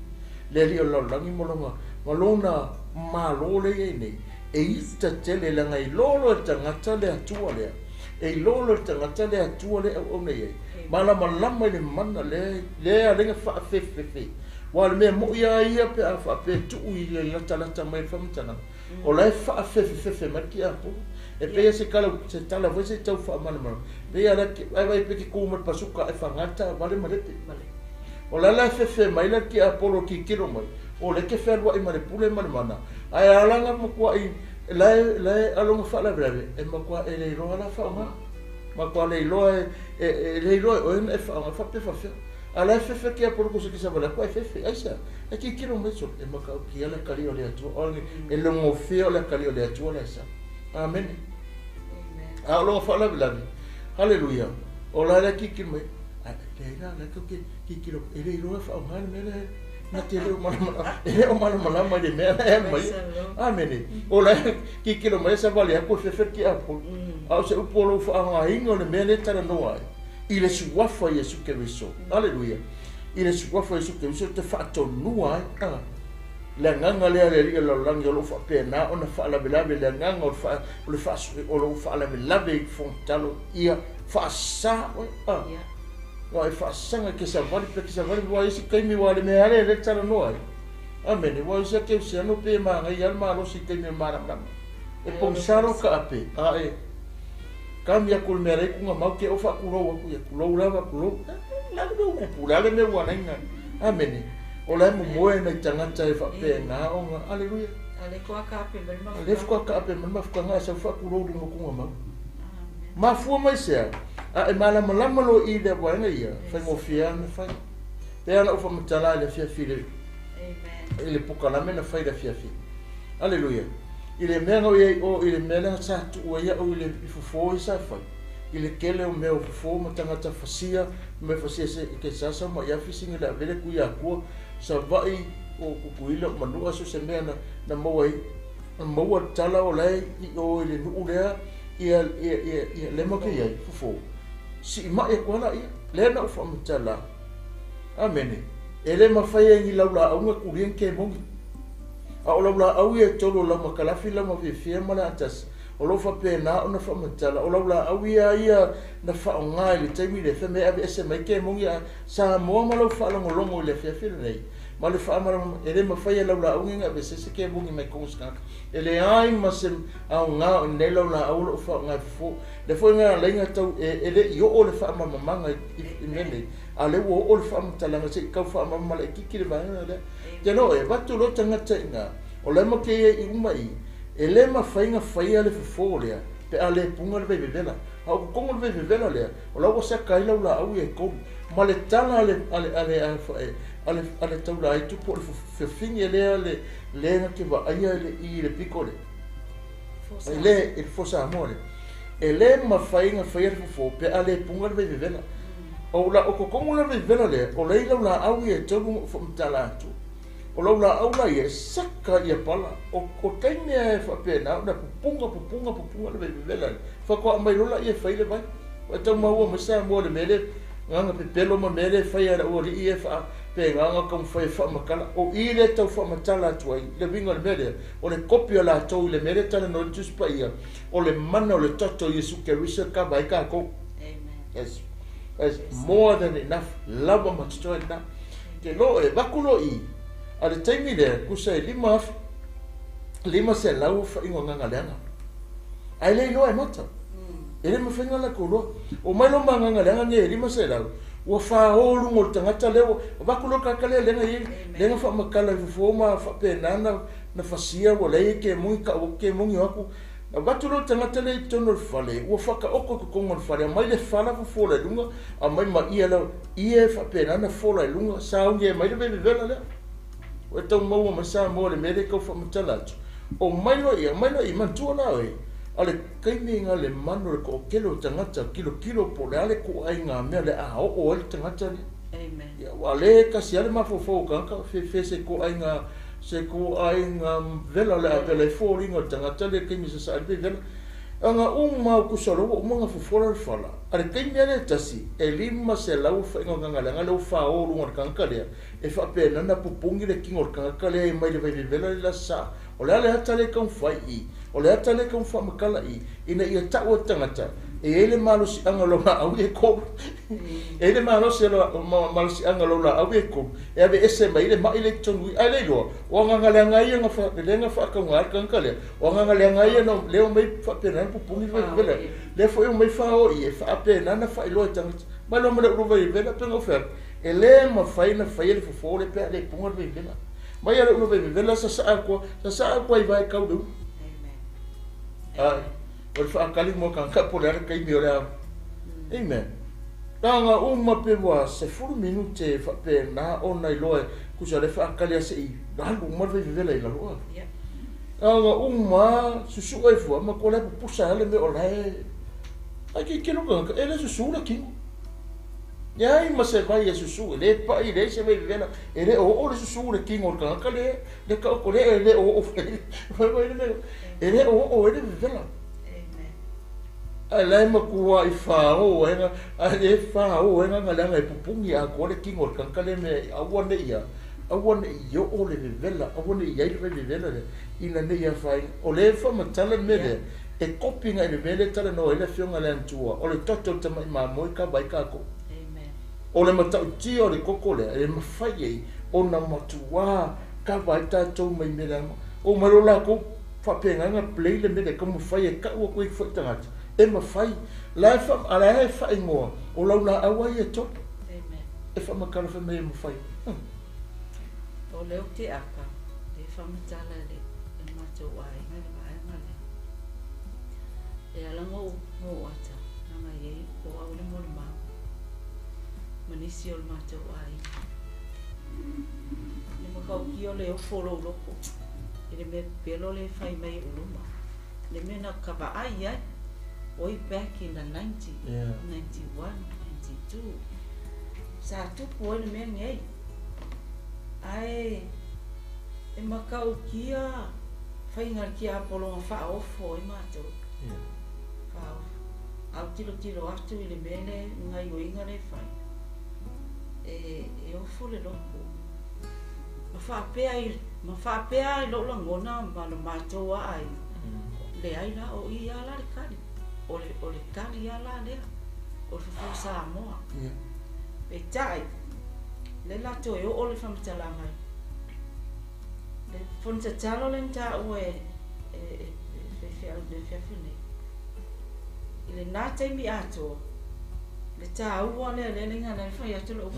Le Alii o le lalolagi ma lona, ma lona malo lea e i ai nei, e ita tele leaga e iloa loa e le tagata le Atua lea, e iloa loa e le tagata le Atua lea e auauna i ai, malamalama i le mana lea, lea e ala ai ona faafefefe. Aua o le mea moni lava ia pe a faapea e tuu i le latalata mai o le faamatalaga, o la e faafefefefe mai le tiapolo. E pei se tala, se tala foi se i tau faamalamalama. Pei a la ai vai pe ke ku ma le pasuka e whanga taavale ma lepe. O la la e fefe mai la le tiapolo tilotilo mai, o lea e te fealuai ma le pule ma le mana, ae ala ona matuai la e la e aloga faalavelave, e matua e le iloa la faaaoga. Matua le iloa e e le iloa e oe ona e faaaoga faapea faafefea. A la e fefe tiapolo ku se ke savali atu ae fefe. Aisea? E tilotilo mai sole, e matautia le atalii o le Atua. O e logofia o le atalii o le Atua la e sa. Amene. A o lona faalavelave, haleluia, o la e tilotilo mai, ae leai la, la e tou te tilotilo, e le iloa e faaaoga le mea lea, na te le o malamalama, e le o malamalama i le mea la e alu mai ai. Amene. O la e tilotilo mai e savali atu e fefe le tiapolo. A o se upu o lou faaaogaina o le mea lea e talanoa ai, i le suafa o Iesu Keriso. Haleluia. I le suafa o Iesu Keriso te faatonua ai, a. Le agaga lea a le Alii o le lalolagi o lo o faapena ona faalavelave le agaga o le faa, o le faa, o lo o faalavelave i le Fofoga Tatalo ia faasa oe, a. Aua e faasaga ke savali pe ke savali aua isi taimi aua le mea lea lea e talanoa ai. Amene, aua isi a kerisiano pe manaia lava le malosi i taimi o le malamalama. E pogisa lou kaape, a e kami atu i le mea lea i kuga mau ke o faatulou atu ia, tulou lava, tulou. O le a le mea ua tupu, o le a le mea ua ala ai ona. Amene. O la e momoe nai tagata e faapena ona. Aleluia. A le faatoa taape mai le mafuaaga. A le faatoa taape mai le mafuaaga ae sau faatulou i luga o kuga mau. Mafua mai sea, a e malamalama loa i lea vaega ia, faigofie lava ona fai. Pei lava ona ou faamatala i le afiafi i le, i le pokalame na fai i le afiafi. Aleluia. I le mea na ou i ai o i le mea lea sa tuu ai au i le i fofo ia sa fai, i le tele o mea o fofo ma tagata fasia, mea fasia se ke sasa ma ia fisi le avele ku ia atua, Savaii o Tutuila o Manua so se mea na na maua ai na maua le tala o la e i o i le nuu lea ia ia ia ia lea matou te i ai fofo siimai atu lava laia lea na ou faamatala amene e le mafai e ni laulaau ona tulia ni kemoni a o laulaau ia e tolu o Laumakalafi Laumafiafia ma Leatasi o lo o faapena ona faamatala o laulaau ia ia na faaaoga i le taimi lea fai mai e aveese mai kemoni a Samoa ma lau faalogologo i le afiafi lenei, ma le faamalamalama, e le mafai e lau laau nei ona aveese se kemoni mai totonu o se tagata. E leai ma se aoga o lenei lau laau o lo o faaaoga e fofo. Lea foi na ala ai ona tau, e le i oo le faamalamalamaga i mea nei, a o lea ua oo le faamatalaga se i tau faamalamalama laitiiti le vaega lea. Te iloa e avatu loa tagata i ina, o la e matou i ai uma i i, e le mafai ona faia le fofo lea pe a le puna le vaivevela. A o totonu o le vaivevela lea, O la ua saka ai lau laau ia e tolu. Ma le tala a le, a le, a le, a A le taulaitu po o le fefine lea le le na te vaaia le i le piko le. E le i le fofo Samoa le. E le mafai ona faia le fofo pe a le puga le vaivevela. O la o totonu la vaivevela lea, o lea i lau laau ia e tolu ona ou faamatala atu. O lau laau la ia e saka ia pala. O taimi lava e faapena ona pupuga pupuga pupuga le vaivevela lea. Faatoa aumai loa laia e fai le vai. Ua e tau maua mai Samoa i le mea lea agaga pepelo ma mea lea e fai e le aualii ia e faapena ona taumafai e faamatala. O i lea e tau faamatala atu ai le uiga o le mea lea, o le kopi o latou i le mea lea e talanoa ai le Tusi Paia, o le mana o le toto o Iesu Keriso e kava ai tatou. Yes. That's more than enough. Lava ma totoe lena. Te lo e vaku lo i, a le taimi lea, tusa e 5,500 faiga o gagaleaga. Ae le iloa e mata. E le mafai ona latou iloa. O mai loa ma gagaleaga nei e 500, ua fao luga o le tagata lea ua avatu loa le tagata lea lea na i ai, lea na faamatala i fofo ma faapena na fasia ua leai e kemoni tau atu kemoni o atu. Avatu loa le tagata lea i totonu o le fale, ua faataoto i totonu o le fale, aumai le fala fofola i luga, aumai ma ie la ie faapena na fola i luga, sauni ai mai le vevevela lea. Ua e tau maua mai Samoa i le mea lea e tau faamatala atu. O mai loa ia, mai loa i manatua la oe, a le taimi na le manu o le toatele o tagata tilotilo po o le a le ituaiga mea o le a oo ai le tagata lea. Amen. Ia, ua le tasi lava le mafaufau o tagata, fefe se ituaiga se ituaiga vela o le a vela ai foliga o le tagata lea i le taimi e sasaa ai le vevela. Aga uma au tusa loa ua uma ona fofola le fala, a le taimi lava lea e tasi, e 500 faiga o gagaleaga lea ua fao luga o le tagata lea, e faapena ona pupuni le tino o le tagata lea e mai le vai vevela le la sasaa. O le a le ata lea e taumafai i? O le ata lea e taumafai faamatala i, ina ia tau e le tagata, e i ai le malosiaga o lau laau ia e tolu. E i ai le malosi malosiaga o lau laau ia e tolu, e aveese mai ai le mai lea i totonu i i. Ae le iloa, o agaga leaga ia na lea na faatauga ai le tagata lea, o agaga leaga ia na lea omai faapena ona pupuni le vai vevela. Lea foi omai fao i e faapena ona faailoa i tagata. Mai loa ma le ulu vai vevela pe na ou fai atu, e le mafai ona faia le fofo lea pe a le puga le vai vevela. Mai a le ulu vai vevela sasaa atu, sasaa atu ai vae kau le ulu. Ae, o le faakali mo tagata po o le a le taimi o le a. Amen. Taga uma pe ua 10 minute faapena ona iloa e tusa le faakali a se i alu uma le vai vevela i lalo a. Taga uma susu ai fua ma ko le pupusa le mea o lae. Ai ke ke luka e le susu le kino. Leai ma se vai e susu, e le paʻi, leai se vai vevela, e le o oo le susu le kino o le tagata le le taoto le e le o oo fai mai le mea, e le o oo ai le vevela. Ae la e matua i fao ai ae le fao ai gagaleaga e pupuni atoa le kino o le tagata le mea aua ne i aua ne i oo le vevela, aua ne i ai le vai vevela lea, ina ne i afaina. O lea e faamatala le mea lea, e kopi agai i le mea lea e talanoa ai le Afioga i le Atua, o le toto o le tamai mamoe kava ai tatou. O le matautia o le koko lea, e mafai ai ona matuā kava ai tatou mai mea leaga. O mai lo latou faapena play le mea lea, taumafai e tau atu ai foi tagata, e mafai. La e fa, a la e faaigoa, o lau laau ai e tolu. E faamatala fai mai e mafai. O lea ou te aka, e faamatala i le matou aiga i le vaega lea. E ala ona ou ata, leaga e i ai o au le molimau ma nisi o le matou aiga. Le matautia o le ofo o lou loto i le mea pepelo lea e fai mai i ou luma. Le mea na ka vaai ai, way back in the 90, 91, 92, sa tupu ai le mea lenei. Ae e matautia faiga a le tiapolo na faaofo ai matou. Faaofo. A ou tilotilo atu i le mea lea, le gaioiga lea e fai, e ofo le loto. Ma faapea ai, ma faapea ai lou lagona ma lo matou lava aiga, leai la, o i lava la le tali. O le, o le tali lava la lea, o le fofo Samoa. Peitai, lea la toe oo le faamatalaga i le fono tatalo lea na taua e e faifeau i le afiafi nei. I lena taimi atoa, le taua lea lea leaga na fai atu lou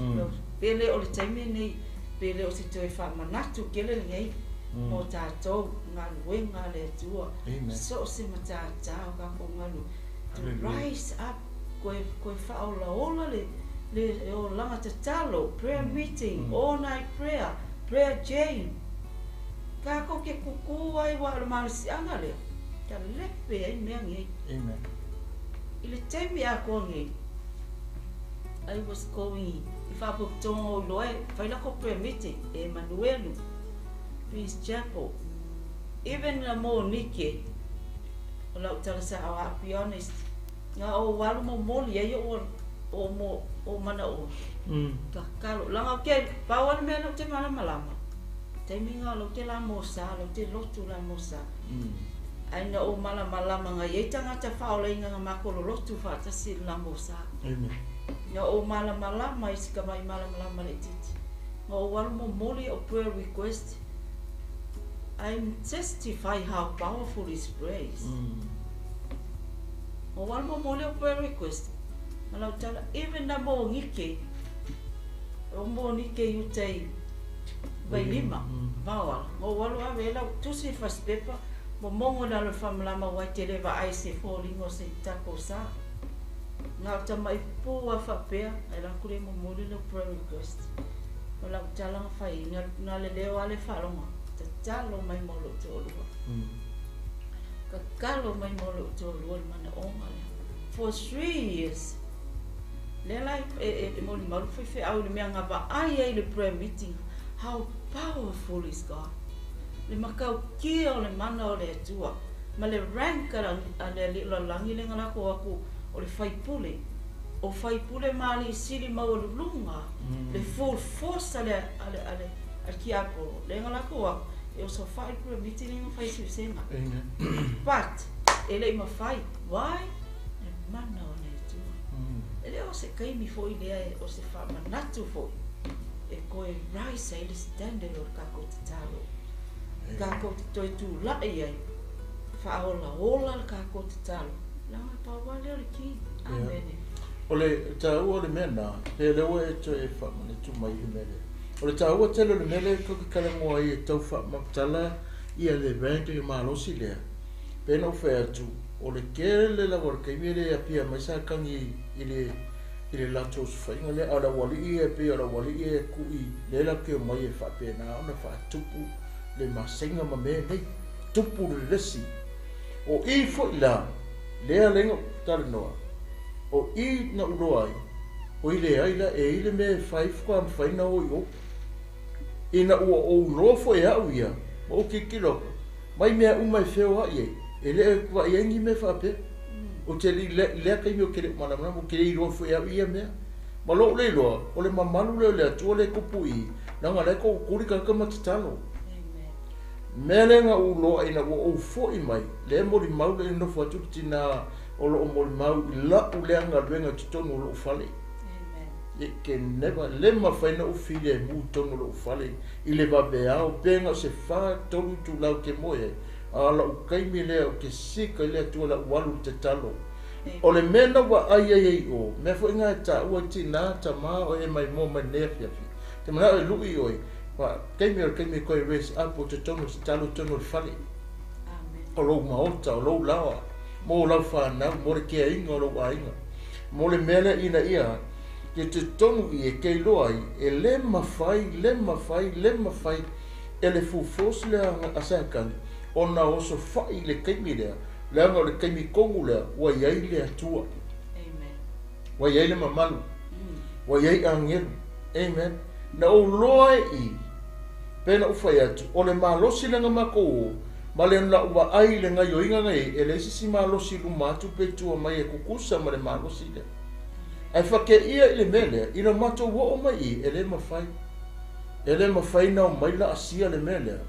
pe le o le taimi lenei, pe le o se toe faamanatu tele lenei mo tatou galuega a le Atua, so o se matata o tatou galuega, to rise up, toe faaolaola le Le olaga tatalo, prayer meeting, all night prayer, prayer chain. Takou te kukū ai aua o le malosiaga lea, talepe ai mea nei. Amen. I le taimi atoa nei, I was going i faapotopotoga o iloa e fai latou prayer meeting, e Emanuelu, Peace Chapel, even na Monike, o lau tala sao, I'll be honest, na ou alu momoli ai o'u o mo o manaoga, tatalo, leaga ou te, pau lava le mea lea ou te malamalama, taimi na o lea ou te lamosa, o lea ou te lotu lamosa, ae na ou malamalama na i ai tagata faaolaina na matou lolotu faatasi i le lamosa. Amen. Na ou malamalama i si tamai malamalama laitiiti. Na ou alu momoli o'u prayer request. I'm testify how powerful is prayer is. Na ou alu momoli o'u prayer request ma lau tala, even na monike, o monike i uta i Vailima, Vaoala. Na ou alu ave ai lau tusi i le fasipepa, momogo i lalo i le faamalama aua e te le vaai i se foliga o se tatou sa. Na o tama'i pupū lava faapea, ae alu atu lea e momoli lau prayer request. O lau tala na fai ai, na le leo lava le faalogo atu, tatalo mai mo lou toalua. Tatalo mai mo lou toalua i le manaoga lea. For 3 years. Lea la e molimau le faifeau i le mea na vaai ai i le prayer meeting, how powerful is God. Le matautia o le mana o le Atua ma le rank a le alii o le lalolagi lea na latou atu o le faipule. O faipule ma alii sili maualuluga, le full force a le tiapolo, lea na latou atu e osofai le prayer meeting lea na fai i Siusega. Amen. But e le i mafai. Why? Le mana o le Atua. E le o se taimi foi lea o se faamanatu foi e toe rise ai le standard o le tatou tatalo. Tatou te toe tula'i ai, faaolaola le tatou tatalo. Leaga e pau lava lea o le ki. Amene. O le taua o le mea na, pe lea ua e toe faamanatu mai i le mea lea. O le taua tele o le mea lea e tou te talanoa ai e tau faamatala ia le rank le malosi lea. Pe na ou fai atu, o le tele lava o le taimi e le apia mai sa tagi i le latou osofaiga lea, a o le aualii e pei o le aualii e tui lea latou te omai e faapena ona faatupu le masega ma mea nei, tupu le lesi. O i foi la, lea lea na ou talanoa, o i na ou loa ai, o i leai la, e i le mea e fai faatoa mafai ona o i o. Ina ua ou iloa foi e au ia, ma ou tilotilo atu, mai mea uma e feoai ai, e le vaai ai ni mea faapea. Ou te le i lea taimi ou te le o malamalama, ou te le iloa foi e au ia mea. Ma lou le iloa, o le mamalu lea o le Atua lea e tupu i i, leaga o la e tootuli tagata ma tatalo. Amen. Mea lea na ou iloa ina ua ou foi mai, lea e molimau le nofo atu le tina o loo molimau i lau lea galuega i totonu o lou fale. Amen. E ke never le mafai ona ou filemu i totonu o lou fale i le vaveao pe na o se 4, 3 itula ou te moe ai. A o lau taimi lea ou te sika i le Atua lau alu i le tatalo. O le mea na vaai ai ai o, mea foi na e taua ai tina, tama o e mai moa mai lenei afiafi. Te manao e lui oe, fa taimi o le taimi e toe raise up o totonu o tatalo i totonu o le fale. Amen. O lou maota, o lou laoa, mo lau whanau, mo le keaiga o lou aiga. Mo le mea lea ina ia, te totonu i e kei loa ai, e le mafai, le mafai, le mafai, e le full force lea a Satani, ona osofai i le taimi lea, leaga o le taimi tonu lea, ua i ai le Atua. Amen. Ua i ai le mamalu. Ua i ai agelu. Amen. Na ou loa e i, pe na ou fai atu, o le malosi lea na matou o, ma le lau vaai i le gaioiga na i ai, e leai se isi malosi i luma atu pe tua mai e kukusa ma le malosi lea. Ae fakeia i le mea lea, ina matou oo mai i, e le mafai. E le mafai na o mai la asia le mea lea.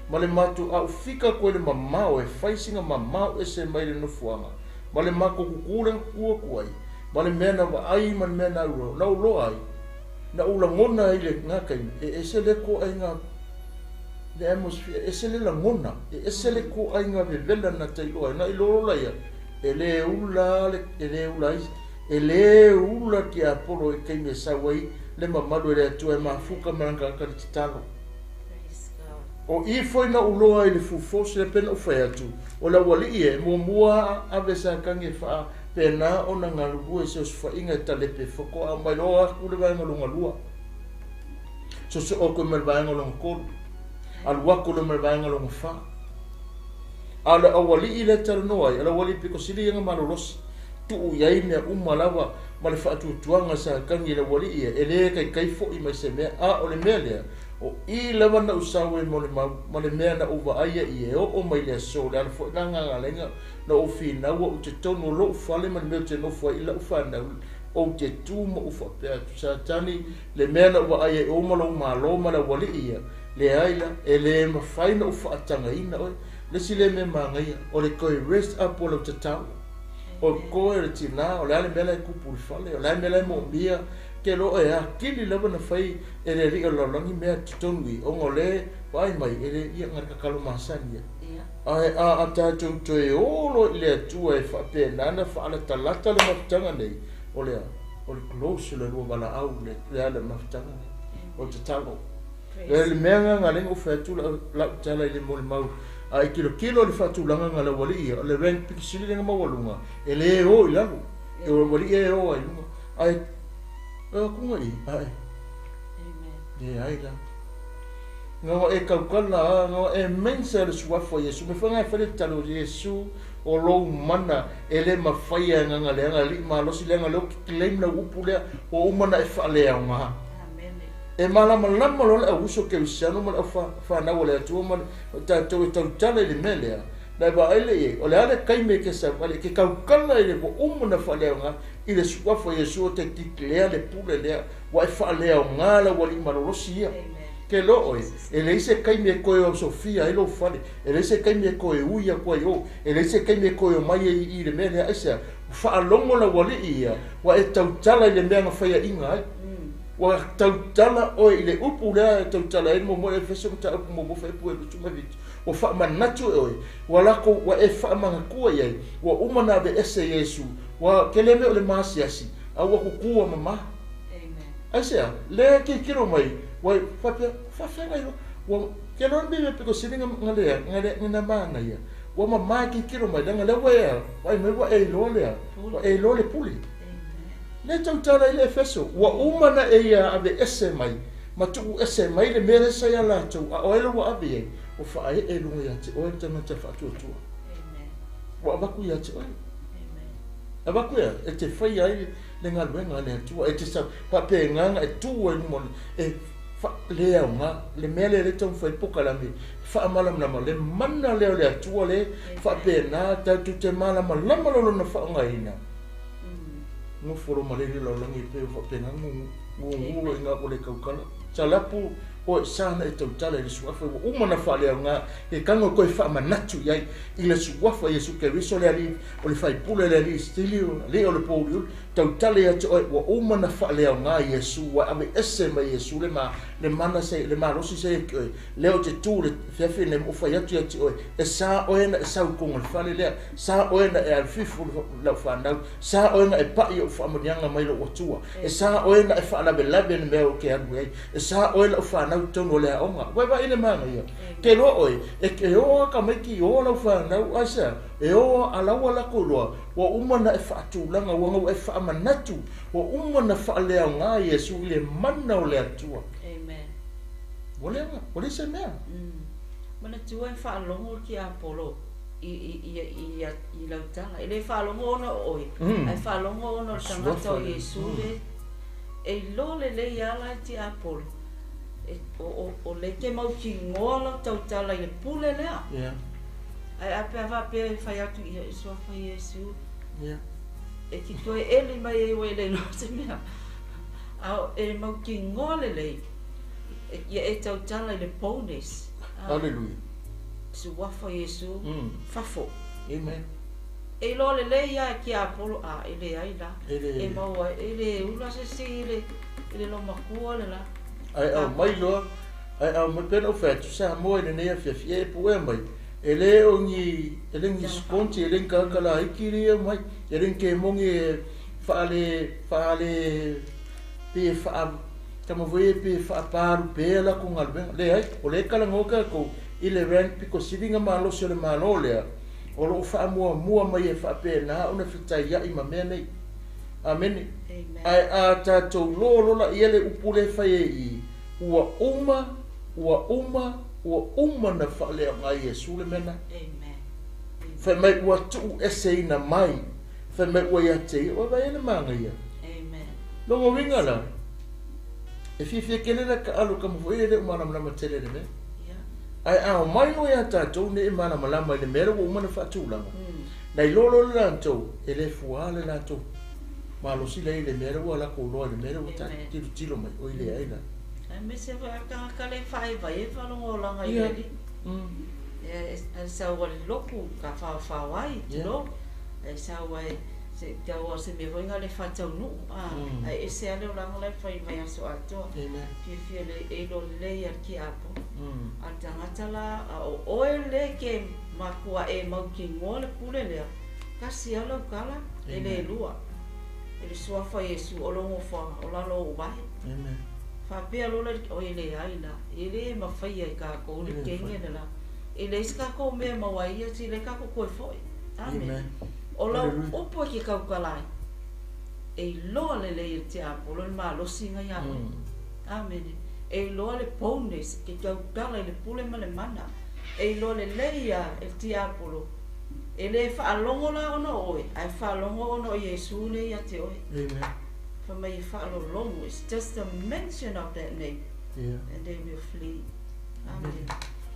Ma le matou au fika atu ai le mamao e fai sina mamao ese mai le nofoaga. Ma le matou kuku lea na kuku atu ai. Ma le mea na vaai ma le mea na uro. Na uloa ai. Na ulagona ai le ngā taimi. E ese le ko ai ngā le atmosphere, e ese le lagona, e ese le ko ai ngā vevela na tailoa ai. Na i lolo ia, e le ula, e le ula ai, e le ula ki a polo e taimi e sau ai, le mamalu e le Atua e mafuka ma ranga ka le tatalo. Praise God. O i foi na uloa i le full force le pena o fai atu, o le aualii e muamua ave sa kangi e wha Pēnā ona galulue i se osofaiga e talepe faatoa aumai loa aku le vaega lona lua. Soosoo atu ai ma le vaega lona tolu. Alu atu loa ma le vaega lona fa. A o le aualii lea e talanoa ai, o le aualii pito sili ia ona malolosi. Tuu i ai mea uma lava ma le faatuatuaga sa tagi i le aualii ia, e le taitai foi mai se mea. A o le mea lea, o i lava na ou sau ai molimau ma le mea na ou vaaia i e oo mai le aso, o le ala foi la na ala ai na ou finau au i totonu o lou fale ma le mea ou te nofo ai i lau fanau, ou te tu ma ou faapea atu, Satani, le mea na ou vaai ai i o ma lou malo ma le aualii ia, leai la, e le mafai ona ou faatagaina oe. Le isi lea mea manaia, o le toe raise up o lau tatalo. O toe o le tina, o le a le mea la e tupu i le fale, o le a le mea la e moomia, ke loa e atili lava ona fai e le alii o le lalolagi mea totonu i, ona o lea e vaai mai, e le, ia, na o le tatalo masani lava. Ae a tatou toe o loa i le Atua e faapena ona faalatalata le mafutaga nei, o le a? O le close o le lua valaau le ala i le mafutaga nei, o le tatalo. O le mea lena na ala ai ona ou fai atu lau tala i le molimau, a e tilotilo i le faatulagaga a le aualii ia, o le rank pito sili lea ona maualuga, e le o i lalo, e o aualii ia e o lava i luga. Ae o atuga i, ae leai la. Na ona e tautala lava, na ona e mention le suafa o Iesu. Mea foi na e fai le tatalo, Iesu, o lou mana e le mafai e agaga leaga, alii malosi leaga lea ou te claim lau upu lea, ua uma ona e faaleaoga. E malamalama loa le au uso kerisiano ma le au fanau a le Atua ma tatou e tautala i le mea lea, na e vaai lea i ai, o le a le taimi e te savali, e te tautala i le ua uma ona faaleaoga i le suafa o Iesu o te declare le pule lea, ua e faaleaoga lau alii malolosi ia. Ke loa oe, e leai se taimi e toe osofia ai lou fale, e leai se taimi e toe ui atu ai o, e leai se taimi e toe omai ai i i le mea lea, aisea? Ua faalogo lau alii ia, ua e tautala i le mea na faiaina ai. Ua tautala oe i le upu lea e tautala ai le muamua i le Efeso mataupu muamua fuaiupu 27. Ua faamanatu e oe, ua latou, ua e faamanatua i ai, ua uma ona aveese Iesu, ua tele mea o le maasiasi, a ua tutu ua mama. Aisea? Lea e tilotilo mai, ua faapea, faafeagai loa, ua tele loa le mea pito sili na lea, na lea, na manaia, ua mama e tilotilo mai, leaga lea ua e, vaai mai ua e iloa lea, ua e iloa le pule. Lea e tautala ai le Efeso, ua uma ona e ia aveese mai ma tuuese mai le mea lea sa ia latou, a o ai la ua ave i ai? Ua faaee i luga ia te oe le tagata faatuatua. Ua avatu ia te oe. Avatu ia, e te faia ai le galuega a le Atua, e te faapena ona e tu ai i luma o le, e faaleaoga le mea lea lea e taumafai ai le polokalame, faamalamalama le mana lea o le Atua lea faapena tatou te malamalama loa lona faaaogaina. Nofo loa ma le lalolagi e pei ua faapena gugu loa i ina ua le tautala. Salapu oe sa na e tautala i le suafa ua uma ona faaleaoga e tago e toe faamanatu i ai i le suafa Iesu Keriso le Alii o le Faipule le Alii Sili o le Alii o le Pouliuli tautala ia te oe ua uma ona faaleaoga Iesu ua aveese mai Iesu le ma le mana se le malosi se ia te oe lea ou te tu i le afiafi lenei ma ou fai atu ia te oe e sa oe na e sau i totonu o le fale lea sa oe na e alufifo lau fanau Sa oe na e paʻi oʻu faamanuiaga mai loʻu Atua. E sa oe na e faalavelave le mea ou te alu ai. E sa oe lau fanau i totonu o le aoga. Ua e vaai i le manaia? Ke loa oe, e ke o a tamaiti o lau fanau, aisea? E o a laua latou loa, ua uma na e faatulaga, ua na ua e faamanatu, ua uma na faaleaoga Iesu i le mana o le Atua. Amen. Ua leaga, ua leai se mea. Manatua e faalogo le tiapolo i lau tala. E le faalogo ona o oe, ae faalogo ona o le tagata o Iesu le e iloa lelei lava la e tiapolo, o lea e te mautinoa lau tautala i le pule lea. Ae a pe a faapea e fai atu ia e suafa Iesu, e te toe eli mai ai ua e le iloa se mea. A e mautinoa lelei, ia e tautala i le boldness. Hallelujah. Suafa Iesu, fafo. Amen. E iloa lelei lava e tiapolo, a e leai la. E maua ai, e le ula se isi i le, i le loomatua le la. Ae aumai loa, ae aumai, pei ona ou fai atu, Samoa i lenei afiafi, e puea mai, e le o ni, e le ni sikonti, e le ni tagata laiti lea e aumai, e le ni kemoni e faale, faale, pei e faa, tama foi ia pei e faapalu pea latou galuega. Leai, o lea e talanoa tatou i le rank pito sili ona malosi o le Malo lea, O loo faamuamua mai e faapena ona fetaiai ma mea nei. Amene. Ae a tatou loa laia le upu lea e fai ai i i, ua uma, ua uma, ua uma na faaleaoga e Iesu le mea lena. Fai mai ua tuueseina mai, fai mai ua ia te ia, ua vaai le manaia. Lona uiga la, e fiafia tele la taaalo tama foi e le o malamalama tele i le mea. Ae a omai loa ia tatou nei e malamalama i le mea lea ua uma ona faatulaga, na iloa loa le latou, e le fua le latou malosi lea i le mea lea ua latou iloa i le mea lea ua tilotilo mai, oi leai la. Aemaise foi a le tagata le faaevaeva lona olaga i le Alii. E sau a le lotu tafaofao ai, tulou, e sau ai se tau o se mea foi na le faataunuu, ae ese lava le olaga la e fai mai aso atoa. Fiafia le e iloa lelei e le tiapono. A o le tagata la, a o oe le ke matua e mautinoa le pule lea, tasi lava lau tala, e le lua. E le suafa o Iesu o lou nofoaga o lalo o ou vae. Faapea loa le oi leai la, e le mafaia e tatou le kenge le la. E leai se tatou mea e maua ai ia, se le tatou toe foi. Amene. O lau upu e te tautala ai, e iloa lelei e le tiapolo le malosi na ia oe. Amene. E iloa le boldness e tautala i le pule ma le mana. E iloa lelei ia e le tiapolo. E le faalogo la ona o oe, ae faalogo ona o Iesu lea ia te oe. Amen. Fai mai e faalologo. It's just a mention of that name. And they will flee. Amen.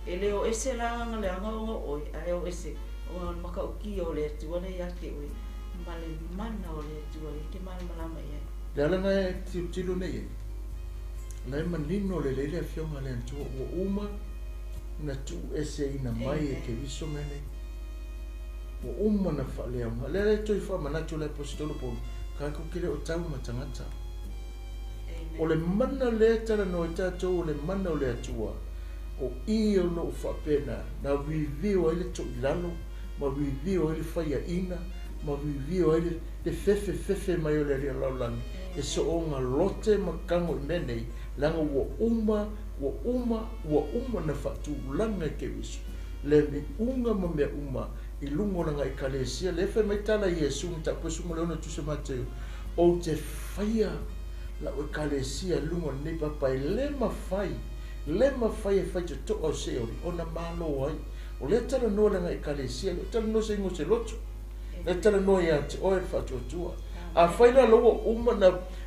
E le o ese la aga leaga ona o oe, ae o ese ona o le matautia o le Atua lea ia te oe, ma le mana o le Atua lea e te malamalama i ai. Le ala na e tilotilo nei ai, la e manino lelei le Afioga a le Atua ua uma na tuueseina mai e Keriso mea nei. Ua uma na faaleaoga. Lea la e toe faamanatu e le Aposetolo Paulo, tatou te le o tau ma tagata. O le mana lea e talanoa ai tatou o le mana o le Atua, o i o loo faapena na vivio ai le toilalo, ma vivio ai le faiaina, ma vivio ai le fefefefe mai o le Alii o le lalolagi, e soona lote ma tago i mea nei, leaga ua uma, ua uma, ua uma na faatulaga e Keriso le miuga ma mea uma i luga o lana Ekalesia. Lea e fai mai tala a Iesu mataupu 16 tusa Mateo, ou te faia lau Ekalesia i luga o lenei papa, e le mafai, le mafai e faitotoa o Seoli ona malo ai. O lea talanoa lana Ekalesia, le o talanoa se igoa o se lotu, lea talanoa ia te oe le faatuatua. Afai la ua uma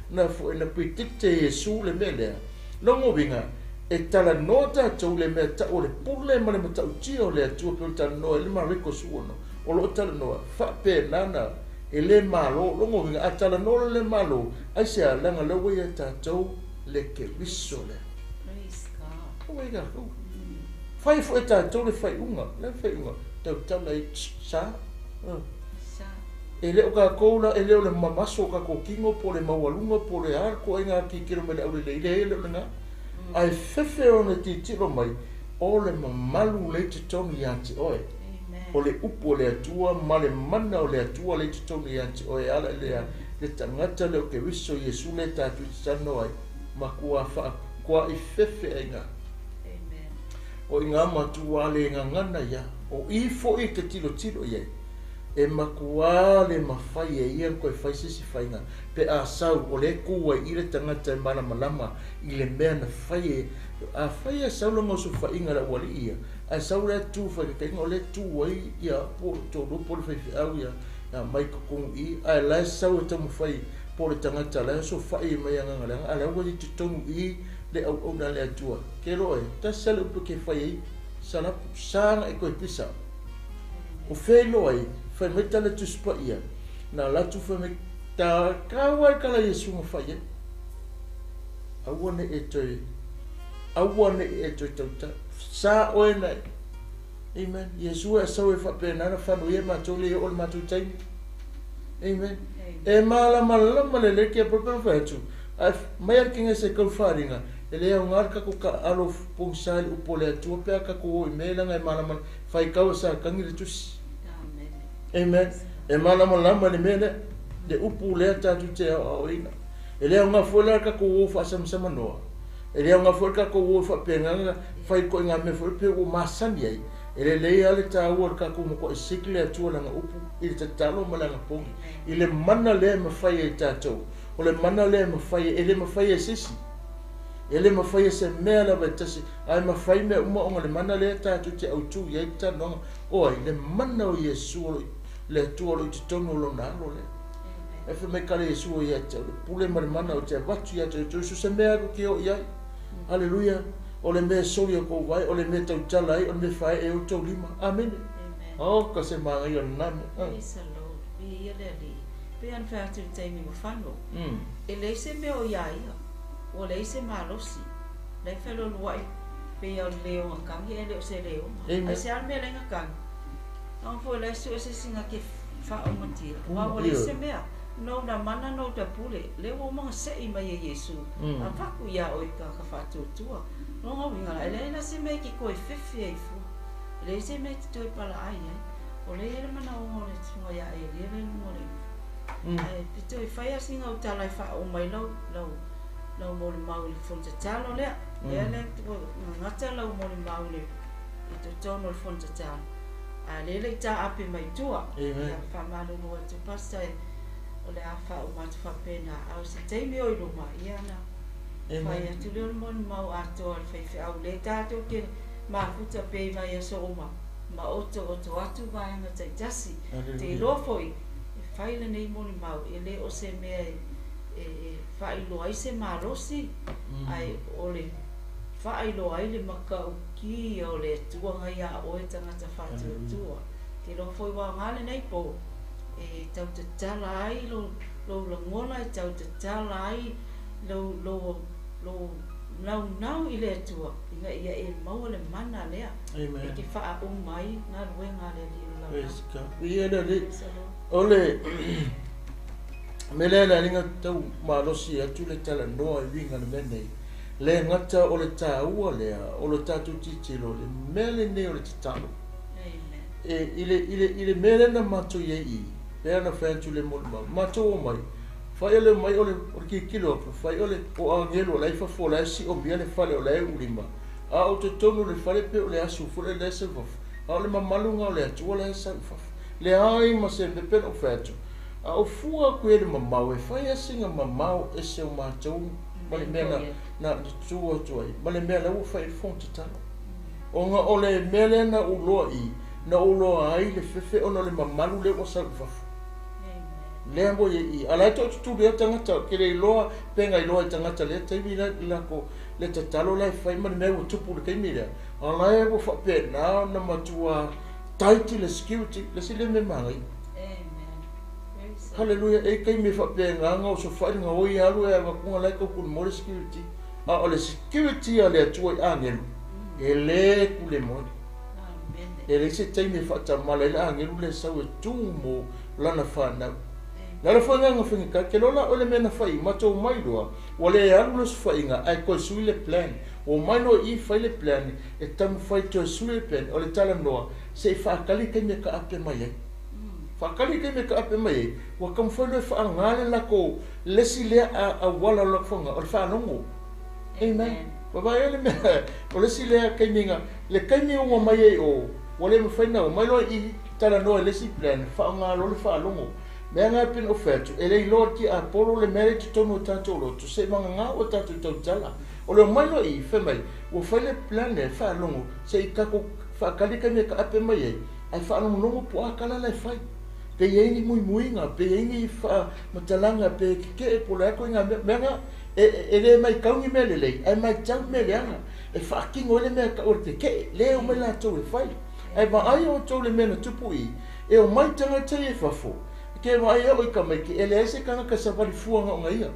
na foi na predict e Iesu le mea lea, lona uiga e talanoa tatou le mea tau o le pule ma le matautia o le Atua pei ona talanoa ai le Mareko 16, o loo talanoa faapena na e le malo. Lona uiga a talanoa le malo, aisea? Leaga lea ua ia tatou le Keriso lea. Praise God. Ua ia tatou. Fai foi e tatou le faiuga, le faiuga tautala i sa. Sa. E le o tatou la, e le o le mamaso o tatou tino po o le maualuga po o le a le toaiga tilotilo mai le aulelei, leai e le o lena. Ae fefe ona tilotilo mai o le mamalu lea i totonu ia te oe. O le upu o le Atua ma le mana o le Atua lea i totonu ia te oe, e ala i le le tagata lea o Keriso Iesu lea tatou te talanoa ai, matua faakuai fefe ai ina. O ina matua le gagana ia, o i foi e te tilotilo i ai, e matua le mafai e ia ona toe fai se isi faiga, pe a sau o lea e tu ai i le tagata e malamalama i le mea na fai e. Afai e sau lona osofaiga i le aualii ia, ae sau la e tu faitaitaiga o lea e tu ai ia po o le toalua po o le faifeau ia mai totonu i i, ae la e sau e taumafai po o le tagata la e osofai mai agaga leaga, ae la ua i totonu i le auauna a le Atua. Ke loa e, tasi lava le upu e ke fai ai, salapu, sa na e toe pisa. O fea iloa ai, fai mai tala e Tusi Paia, na alu atu fai mai, ta kaua e kala Iesu na fai ai. Aua ne i e toe, aua ne i e toe tautala. Sa oe na e. Amen. Iesu e sau e faapena na fanuia e matou le oo o le matou taimi. Amen. E malamalama lelei ke pele fai atu, ae mai a le kega se kau faaaliga, e le aoga le tatou taaalo pogisa i le upu o le Atua pe a tatou o i mea leaga e malamalama, faitau e Satani le tusi. Amen. E malamalama i le mea lea, le upu lea tatou te aoaoina. E le aoga foi la le tatou o faasamsamanoa. E le aoga foi le tatou o faapena fai ko ngā mea foi pe ua masani ai. E lelei lava le taua o le tatou matuai siki le Atua lana upu i le tatalo ma lana pogi. I le mana lea e mafai ai tatou. O le mana lea e mafai e le mafai e se isi. E le mafai e se mea lava e tasi. Ae mafai mea uma ona le mana lea tatou te autu i ai le talanoaga. O ai le mana o Iesu o le Atua o lo o i totonu o lona alo lea. E fai mai kale Iesu o ia te au, le pule ma le mana o te avatu ia te outou, so se mea alu ke o i ai. Haleluia. O le mea soli o kou vai, o le mea tautala ai, o le mea fae e outou lima. Amene. O ka se magai o lena mea. Praise the Lord. Viia le Alii. Pei ona fai atu i le taimi ua fano. E leai se mea o ia ia. Ua leai se malosi. La e fealualuai pei o le leoga kagi ae le o se leoga. Ae se a le mea la e kagi? Aua foi la e sue se isi ga ke faaomatia. Aua ua leai se mea. Nou na mana nou ta pule. Lea ua uma ona sei mai e Iesu. Avatu ia oe i tagata faatuatua. Lona uiga la, e leai la se mea e te toe fefe ai fua. E leai se mea e te toe palaai ai. O lea e i ai le manaoga o le susuga ia Elia lea i luga o le ivi. Ae pito e fai lava sina au tala e faauma ai lau, lau, lau molimau i le fono tatalo lea. Lea lea ua gagata lau molimau i le, i totonu o le fono tatalo. A o lea e le i taape mai i tua. Ia faamalulu atu Pastor e, o le a faauma atu faapena. A o se taimi o i luma, ia ona fai atu lea o le molimau atoa a le faifeau lea tatou te mafuta pea i vaiaso uma ma otooto atu vaega taitasi. Te iloa foi e fai lenei molimau e le o se mea e faailoa ai se malosi, ae o le faailoa ai le matautia o le Atua na ia oe tagata faatuatua. Te iloa foi ua aoga lenei po e tau tatala ai lou lagona, e tau tatala ai lou, lou, lou naunau i le Atua ina ia e maua le mana lea e te faauma ai galuega a le Alii o le lalolagi. Praise God. Viia le Alii. O le mea lea le aliga tau malosi atu le talanoa i uiga le mea nei. Le gata o le taua lea o le tatou tilotilo le mea lenei o le tatalo. E, i le, i le, i le mea lea na matou i ai i, pei ona fai atu le molimau, matou omai, fai o le omai o le, o le tilotilo atu, fai o le, o agelu o la e i fafo, o la e siomia le fale, o la e ulima, a o totonu o le fale pei o le asu foi lea e sau i fafo, a o le mamaluga o le Atua la e sau i fafo. Leai ma se mea pei ona ou fai atu, a ou fua atu i ai i le mamao, e fai lava sina mamao ese o matou ma le mea na, na tu atu ai, ma le mea la ua fai ai le fono tatalo. Ona o le mea lea na ou loa i, na ou loa ai le fefe ona o le mamalu lea ua sau i fafo. Lea ua i i. A la e toatutuli lava tagata, ou te le iloa pe na iloa e tagata lea taimi la lako le tatalo la e fai ma le mea ua tupu i le taimi lea. A la e ua faapena ona matua tight le security, le isi lea mea manaia. Haleluia, e i taimi e faapena ona osofai le gaoi alu e avatuga la e tau kulemoe le security. A o le security a le Atua i agelu, e le kulemoe. E leai se taimi e faatamala ai le agelu lea e sau e tu mo lana fanau. Le ala foi lena na faigata, ke loa la oe le mea na fai, matou mai loa, ua le alu le osofaiga ae toe sui le plan. Ua omai loa i i fai le plan, e taumafai toe sui le plan, o le talanoa, se i faatali taimi e taape mai ai. Faatali taimi e taape mai ai, ua taumafai loa e faaga le latou le isi lea auala o le latou faaaoga, o le faalogo. Amen. Vaavaai le mea, o le isi lea taimi na, le taimi ua mai ai o, ua le mafai ona omai loa i i, talanoa i le isi plan, faaaoga loa le faalogo. Mea na e pei ona ou fai atu, e le iloa e le tiapolo le mea lea i totonu o tatou loto, seiavagana ua tatou tautala. O le omai loa i i, fai mai, ua fai le plan lea, faalogo, se i tatou faatali taimi e taape mai ai, ae faalogologo po o a tala la e fai. Pe i ai ni muimuiga, pe i ai ni faamatalaga, pe tetee po o le a ituaiga mea. Mea na, e le matau ni mea lelei, ae matau mea leaga. E faatino ai le mea e tau o le tetee, lea e omai latou e fai. Ae vaai outou le mea na tupu i i, e omai tagata ia i fafo, ke vaai au i tamaiti, e leai se tagata e savali fua na ona ia.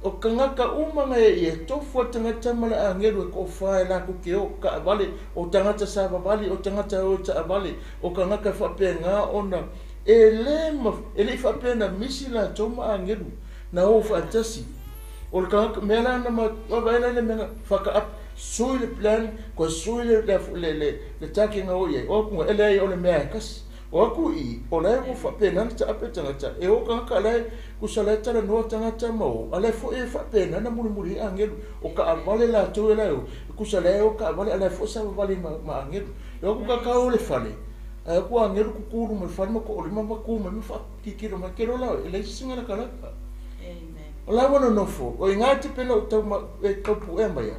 O tagata uma na e ia, e tofu a le tagata ma le agelu e toafa e latou te o taavale, o tagata savavali, o tagata e o i taavale, o tagata e faapena ona e le e le i faapea na misi latou ma agelu na o faatasi. O le tagata, mea la na vaavaai la le mea na whakaape, sui le plan, koe sui le, le, le, le, le take na o i ai. O apunga, e leai o le mea e kasi. O aku i, o lae ua faapena ona taape tagata, e o tagata alae, kusa lae talanoa tagata ma o, alae foi e faapena ona mulimuli ai agelu, o kaavale latou e lae o, kusa lae o kaavale alae foi savavali ma agelu. E o aku kakau o le fale, ae aku agelu kuku luma le fale ma toolima ma ku mai ma faakikilo mai, ke lola e leai se isi galagalaka. O la ua nonofo, o iga te pena o tau e taupuea mai a,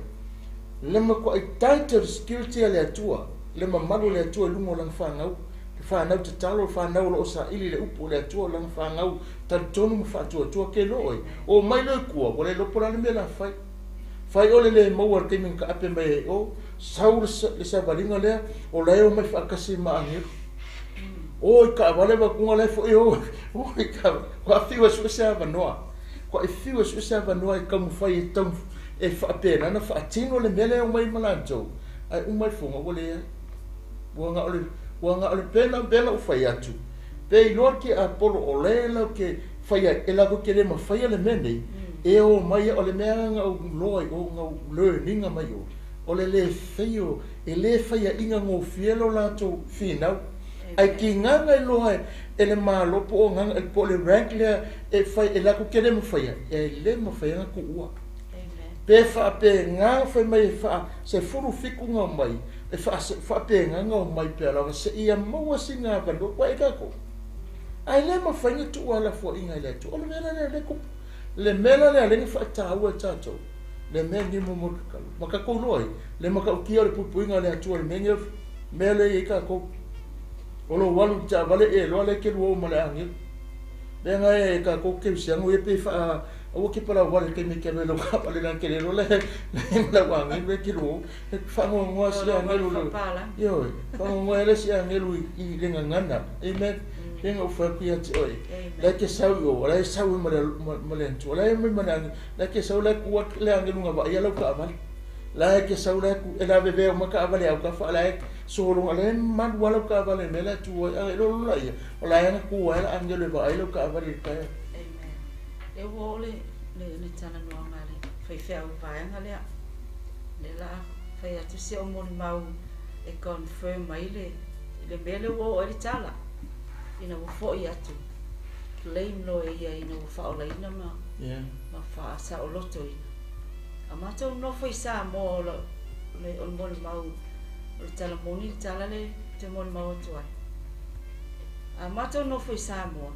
le matuai title security a le Atua, le mamalu o le Atua i luga o lana fanau, le fanau tatalo, le fanau o lo o saili le upu o le Atua o lana fanau talitonu ma faatuatua ke lo oe. O mai loa i tua, ua le iloa po o le a le mea la fai. Fai ole le maua i le taimi na taape mai ai o, sau le savaliga lea, o la e omai faatasi ma agelu. O i taavale vakuga la e foi o, o i taavale. Ua fiu e sue se avanoa. Ua e fiu e sue se avanoa e taumafai e tau e faapena ona faatino le mea lea e omai ma latou, ae uma ifoga ua leai. Ua na o le ua na o le pena pena ou fai atu, pe iloa ke Apolo o lea lau ke fai e latou ke le mafaia le mea nei, e o mai o le mea na ou iloa i o na ou learning mai o, o le le faia e le faiaina gofie lo latou finau. Ae tigaga iloa e le Malo po o gaga po o le rank lea e fai e latou ke le mafaia, e le mafaia ona tuua. Pe faapena fai mai e faa 17 na mai, e faapena na omai pea lava seia maua sina avanoa ua e tatou. Ae le mafai ona tuua lafoaiga e le Atua. O le mea la lea le tupu. Le mea la lea lea na faataua e tatou. Le mea ni mo mo tatalo. Ma tatou iloa ai, le matautia o le puipuiga a le Atua i le mea nei, mea lea e i ai tatou. O lou alu i le taavale e iloa lea e te lua ma le agelu. Mea na e tatou kerisiano ia pe faa aua ke palau wale te me ke alu e lau taavale lana ke le iloa la e ma lau agelu e te lua. E faanoanoa si agelu le ioe, faanoanoa ele si agelu i le gagana. Amen. Le na ou fai atu ia te oe. La e ke sau i o, la e sau ma le Atua, la e mai ma le agelu, la e ke sau la e ku atu le agelu na vaai lau taavale. La e ke sau la e ku e lavevea uma taavale au ka fa la e sologa la e malu ala taavale me la tu ai a lo lo ia. O la e na ku ai la agelu e vaai lau taavale i le taeao. Amen. Le ua oo le le talanoaga a le faifeau vaega lea. Le la fai atu si au molimau e confirm ai le le mea lea ua oo ai le tala ina ua foi atu claim loa e ia ina ua faaolaina ma ma faasaolotoina. A matou nofo i Samoa o le o le molimau o le tala moni le tala lea ou te molimau atu ai. A matou nofo i Samoa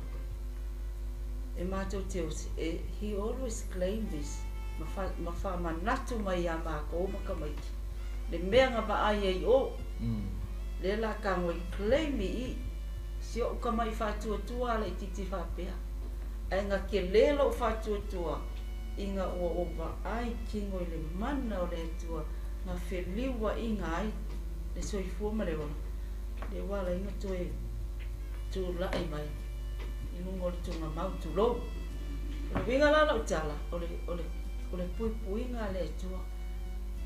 e matou te osi e he always claim this ma fa ma faamanatu mai iā makou ma tamaiti le mea na vaai ai o lea la tago e claim i i si o'u tama'i faatuatua a laitiiti faapea ae na tele lo'u faatuatua ina ua ou vaai tino i le mana o le Atua na feliua'iga ai le soifua ma le ola lea ua ala ai ona toe tula'i mai i luga o le tugamau tulou. O le uiga la o la'u tala o le o le o le puipuiga a le Atua.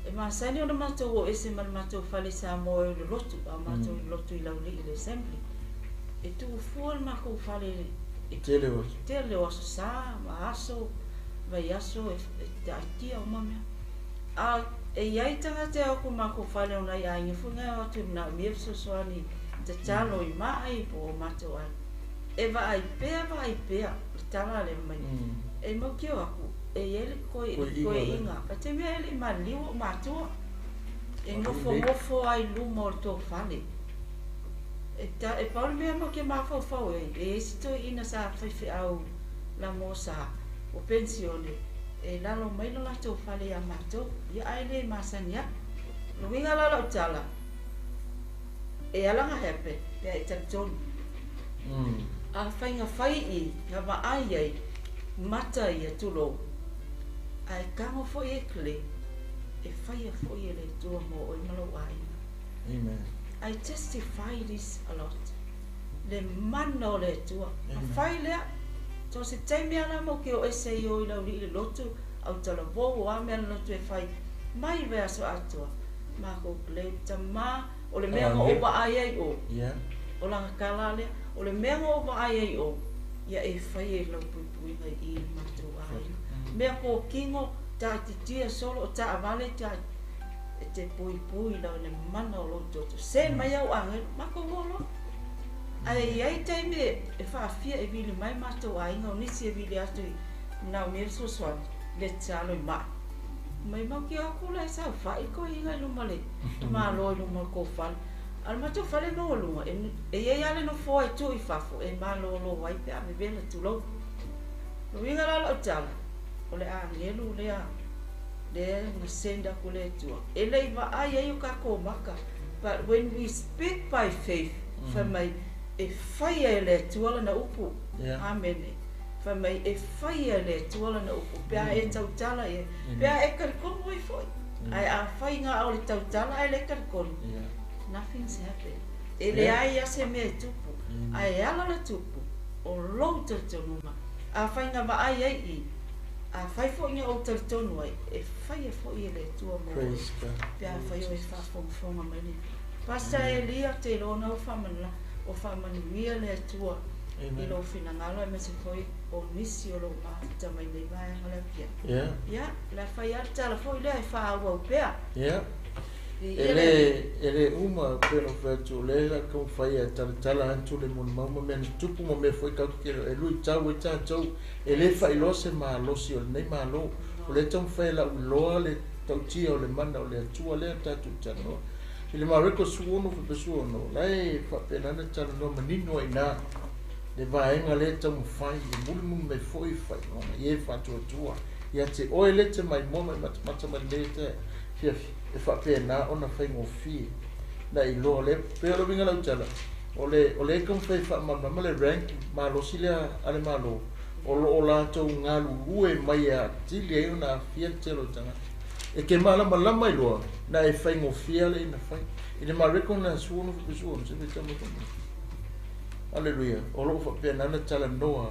E masani ona matou o ese ma le matou fale i Samoa e o i le lotu, a o matou i le lotu i Laulii i le Assembly. E tuufua le matou fale i le Tele o aso. Tele o aso sa ma aso, vaiaso e taatia uma mea. A e i ai tagata e o atu i matou fale o nai aiga foi na e o atu e manaomia fesoasoani tatalo i ma'i po o matou aiga. E vaai pea vaai pea le tala lea mai. E mautio atu e i ai le toeaiina a te mea e le i maliliu o'u matua. E nofonofo lava i luma o le tou fale. E ta e pau le mea matou te mafaufau ai, e i ai si toeaina sa faifeau lamosa ua penisione e lalo mai lo latou fale iā matou, ia ae le masani a'u. O le uiga la o la'u tala, e ala ona happen pe a e talitonu. Afai na fai i i, na vaai ai mata ia tulou, ae tago foi e claim, e faia foi e le Atua mo oe ma lou aiga. Amen. I testify this a lot. Le mana o le Atua. Na fai lea, so se taimi lava la matou te o ese ai o i Laulii i le lotu, autalavou o a mea na lotu e fai, mai vaiaso atoa, matou claim, tama, o le mea na ou vaai ai o, o lana tala lea, o le mea na ou vaai ai o, ia e faia i lau puipuiga i i le matou aiga. Mea kōkino, taatitia solo o taavale ta e te puipui lau i le mana o lou toto. Send mai au agelu, matou o loa. Ae i ai taimi e faafia e vili mai matou aiga o nisi e vili atu i manaomia le fesoasoani i le tatalo i mai. Mai mau ki aku la e saofai toeaina i luma le malo i luma o le tou fale. A o le matou fale e maualuga, e i ai lava le nofoa e tuu i fafo e malolo ai pe a vevela tulou. O le uiga la o lau tala, o le agelu lea lea na send atu e le Atua, e le i vaai ai o tatou maka, but when we speak by faith, fai mai e faia e le Atua lana upu. Amene. Fai mai e faia e le Atua lana upu pe a e tautala i ai, pe a e talitonu ai foi. Ae afai na o le tautala ae le talitonu, nothing's happen. E leai lava se mea e tupu. Ae ala le tupu o lou talitonuga. Afai na vaai ai i, afai foi na ou talitonu ai, e faia foi e le Atua mo oe, pe afai oe e faafogafoga mai nei. Pastor Elia, te iloa na ua faamanuia le Atua i lou finagalo aemaise foi o nisi o lou mafuta mai nei vaega o le afiafi. Ia, o le a fai lava le tala foi lea e faaauau pea. E le, e le uma, pei ona ou fai atu, o lea la taumafai e talatala atu le molimau ma mea na tutupu ma mea foi tatou te e luitau ai tatou. E le faailoa se malosi o lenei Malo. O lea e taumafai e lauiloa le tautia o le mana o le Atua lea tatou te talanoa. I le Mareko 16 faapea 16, o la e faapena ona talanoa manino ai i ina le vaega lea e taumafai e mulimuli mai foi faailoga i e faatuatua ia te oe lea e te maimoa ma e matamata mai lenei afiafi, e faapena ona faigofie na iloa lea. Pei o le uiga lau tala, o le o lea e taumafai e faamalamalama le rank malosi lea a le Malo o lo o latou galulue mai e atili ai ona aafia le tele o tagata. E te malamalama i loa na e faigofie le ina fai. I le Mareko na 16 faapea 16, se faitau mai faamolemole. Aleluia, o lo o faapena ona talanoa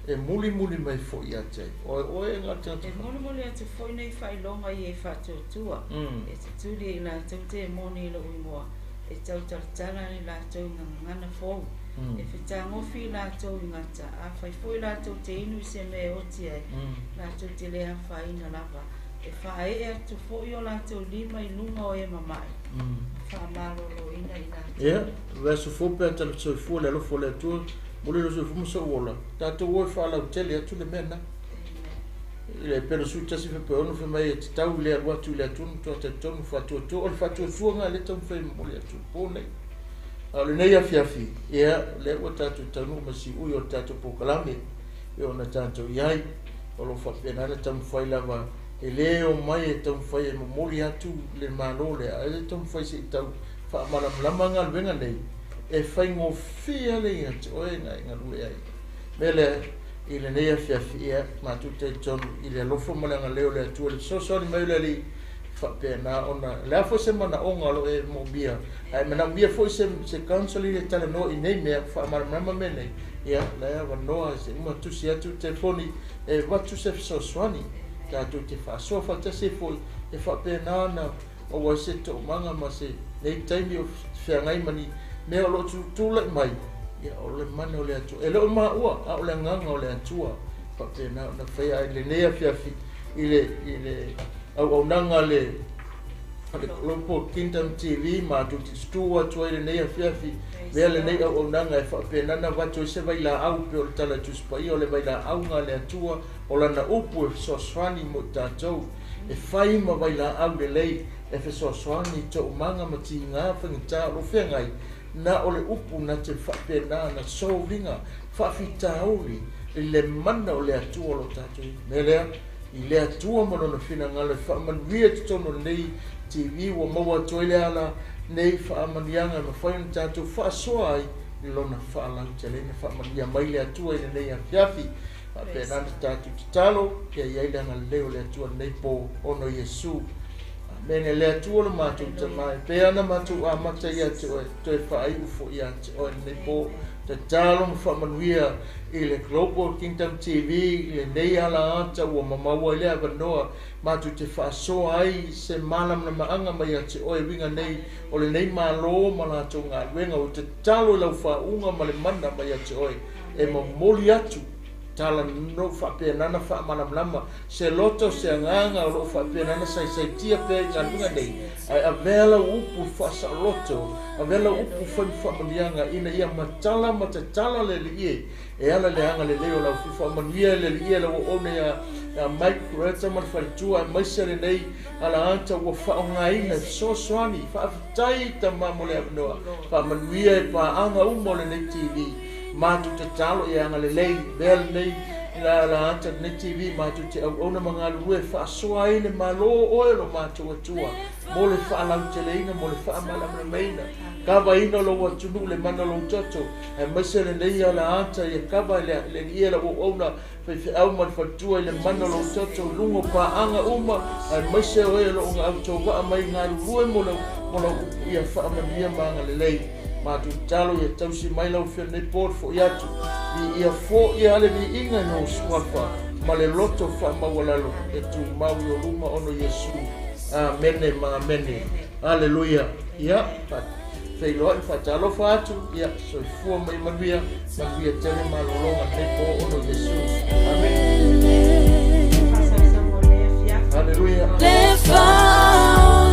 e mulimuli mai foi ia te ai. Oe oe e gata atu. E mulimuli atu foi nei faailoga i e faatuatua, e tutuli e i latou te moni i lou igoa, e tautalatala ai latou i gagana fou, e fetagofi i latou i gata, afai foi latou te inu i se mea e oti ai, latou te le afaina lava, e faaee atu foi o latou lima i luga o e mama'i, faamaloloina i latou. Ia, vaiaso fou pe a tala soifua le alofa o le Atua, momoli lou soifua ma sou ola, tatou o e faalautele atu le mea lena. I le Pelo 11 faapea 6 fai mai e tatau i le alu atu i le Atua na matua talitonu faatuatua. O le faatuatuaga lea e taumafai e momoli atu i le po nei. A o lenei afiafi, ia, o lea ua tatou taunuu ma siui o le tatou polokalame e ona tatou i ai. O lo o faapena ona taumafai lava e le omai e taumafai e momoli atu le Malo lea, ae taumafai se i tau faamalamalama galuega nei e faigofie le ia te oe na e galue ai. Mea lea, i lenei afiafi, ia, matou talitonu i le alofa ma le agalelei o le Atua, le fesoasoani mai o le Alii, faapena ona, o le a foi se manaoga o lo o e moomia, ae manaomia foi se counseling e talanoa i nei mea, faamalamalama mea nei, ia, la e avanoa se uma tusi atu le telefoni e avatu se fesoasoani, tatou te faasoa faatasi ai foi, e faapena ona maua ai se toomaga ma se nei taimi o feagai ma ni mea o lo o tulai mai, ia, o le mana o le Atua. E le o maua, a o le agaga o le Atua faapena ona faia ai lenei afiafi i le auaunaga le Global Kingdom TV, matou te tutu atu ai lenei afiafi, mea lenei auaunaga e faapena ona avatu ai se vailaau, pei o le tala Tusi Paia o le vailaauga a le Atua, o lana upu e fesoasoani mo i tatou, e fai ma vailaau lelei e fesoasoani i toomaga ma tiga faigata o lo o feagai, na o le upu na te faapena na solve ina faafitauli i le mana o le Atua o lo o tatou i. Mea lea, i le Atua ma lona finagalo e faamanuia i totonu o lenei TV ua maua atu ai le ala nei faamanuiaga e mafai ona tatou faasoa ai i lona faalauteleina. Faamanuia mai le Atua i lenei afiafi. Faapena ona tatou tatalo ia i ai le agalelei o le Atua lenei po ona o Iesu. Amene. Le Atua lo matou Tama, e pei ona matou amata ia te oe, toe faaiu foi ia te oe lenei po. Tatalo ma faamanuia i le Global Kingdom TV i lenei ala ata ua mamau ai le avanoa matou te faasoa ai se malamalamaaga mai ia te oe uiga nei o lenei Malo ma latou galuega. Ua tatalo i lau faauga ma le mana mai ia te oe e momoli atu Talanoa faapena ona faamalamalama se loto, se agaga o lo o faapena ona saisaitia pea i galuega nei, ae avea lau upu faasaoloto, avea lau upu fai ma faamanuiaga ina ia matala ma tatala le Alii e ala i le agalelei o lau Afioga. Faamanuia e le Alii lau auauna ia Mike Loretta ma le faletua aemaise lenei alaata ua faaaogaina e fesoasoani. Faafetai Tama mo le avanoa. Faamanuia e paaga uma o lenei TV. Matou tatalo ia agalelei avea lenei alaata lenei TV matou te auauna ma galulue e faasoa ai le Malo o oe lo matou Atua mo le faalauteleina mo le faamalamalamaina kavaina o lou atunuu le mana o lou toto aemaise lenei alaata ia kava e le Alii e lau auauna faifeau ma le faletua i le mana o lou toto i luga o paaga uma aemaise o e o lo o autovaa mai galulue mo lau upu ia faamanuia ma agalelei. Matou tatalo ia tausi mai lau Afioga i lenei po le foi atu i ia foia le viiga i lou suafa ma le loto faamaualalo e tumau i o luma ona o Iesu. Amene ma amene. Aleluia. Ia, feiloai faatalofa atu, ia soifua mai manuia, manuia tele malologa lenei po ona o Iesu. Amene. Aleluia. Le faaolataga.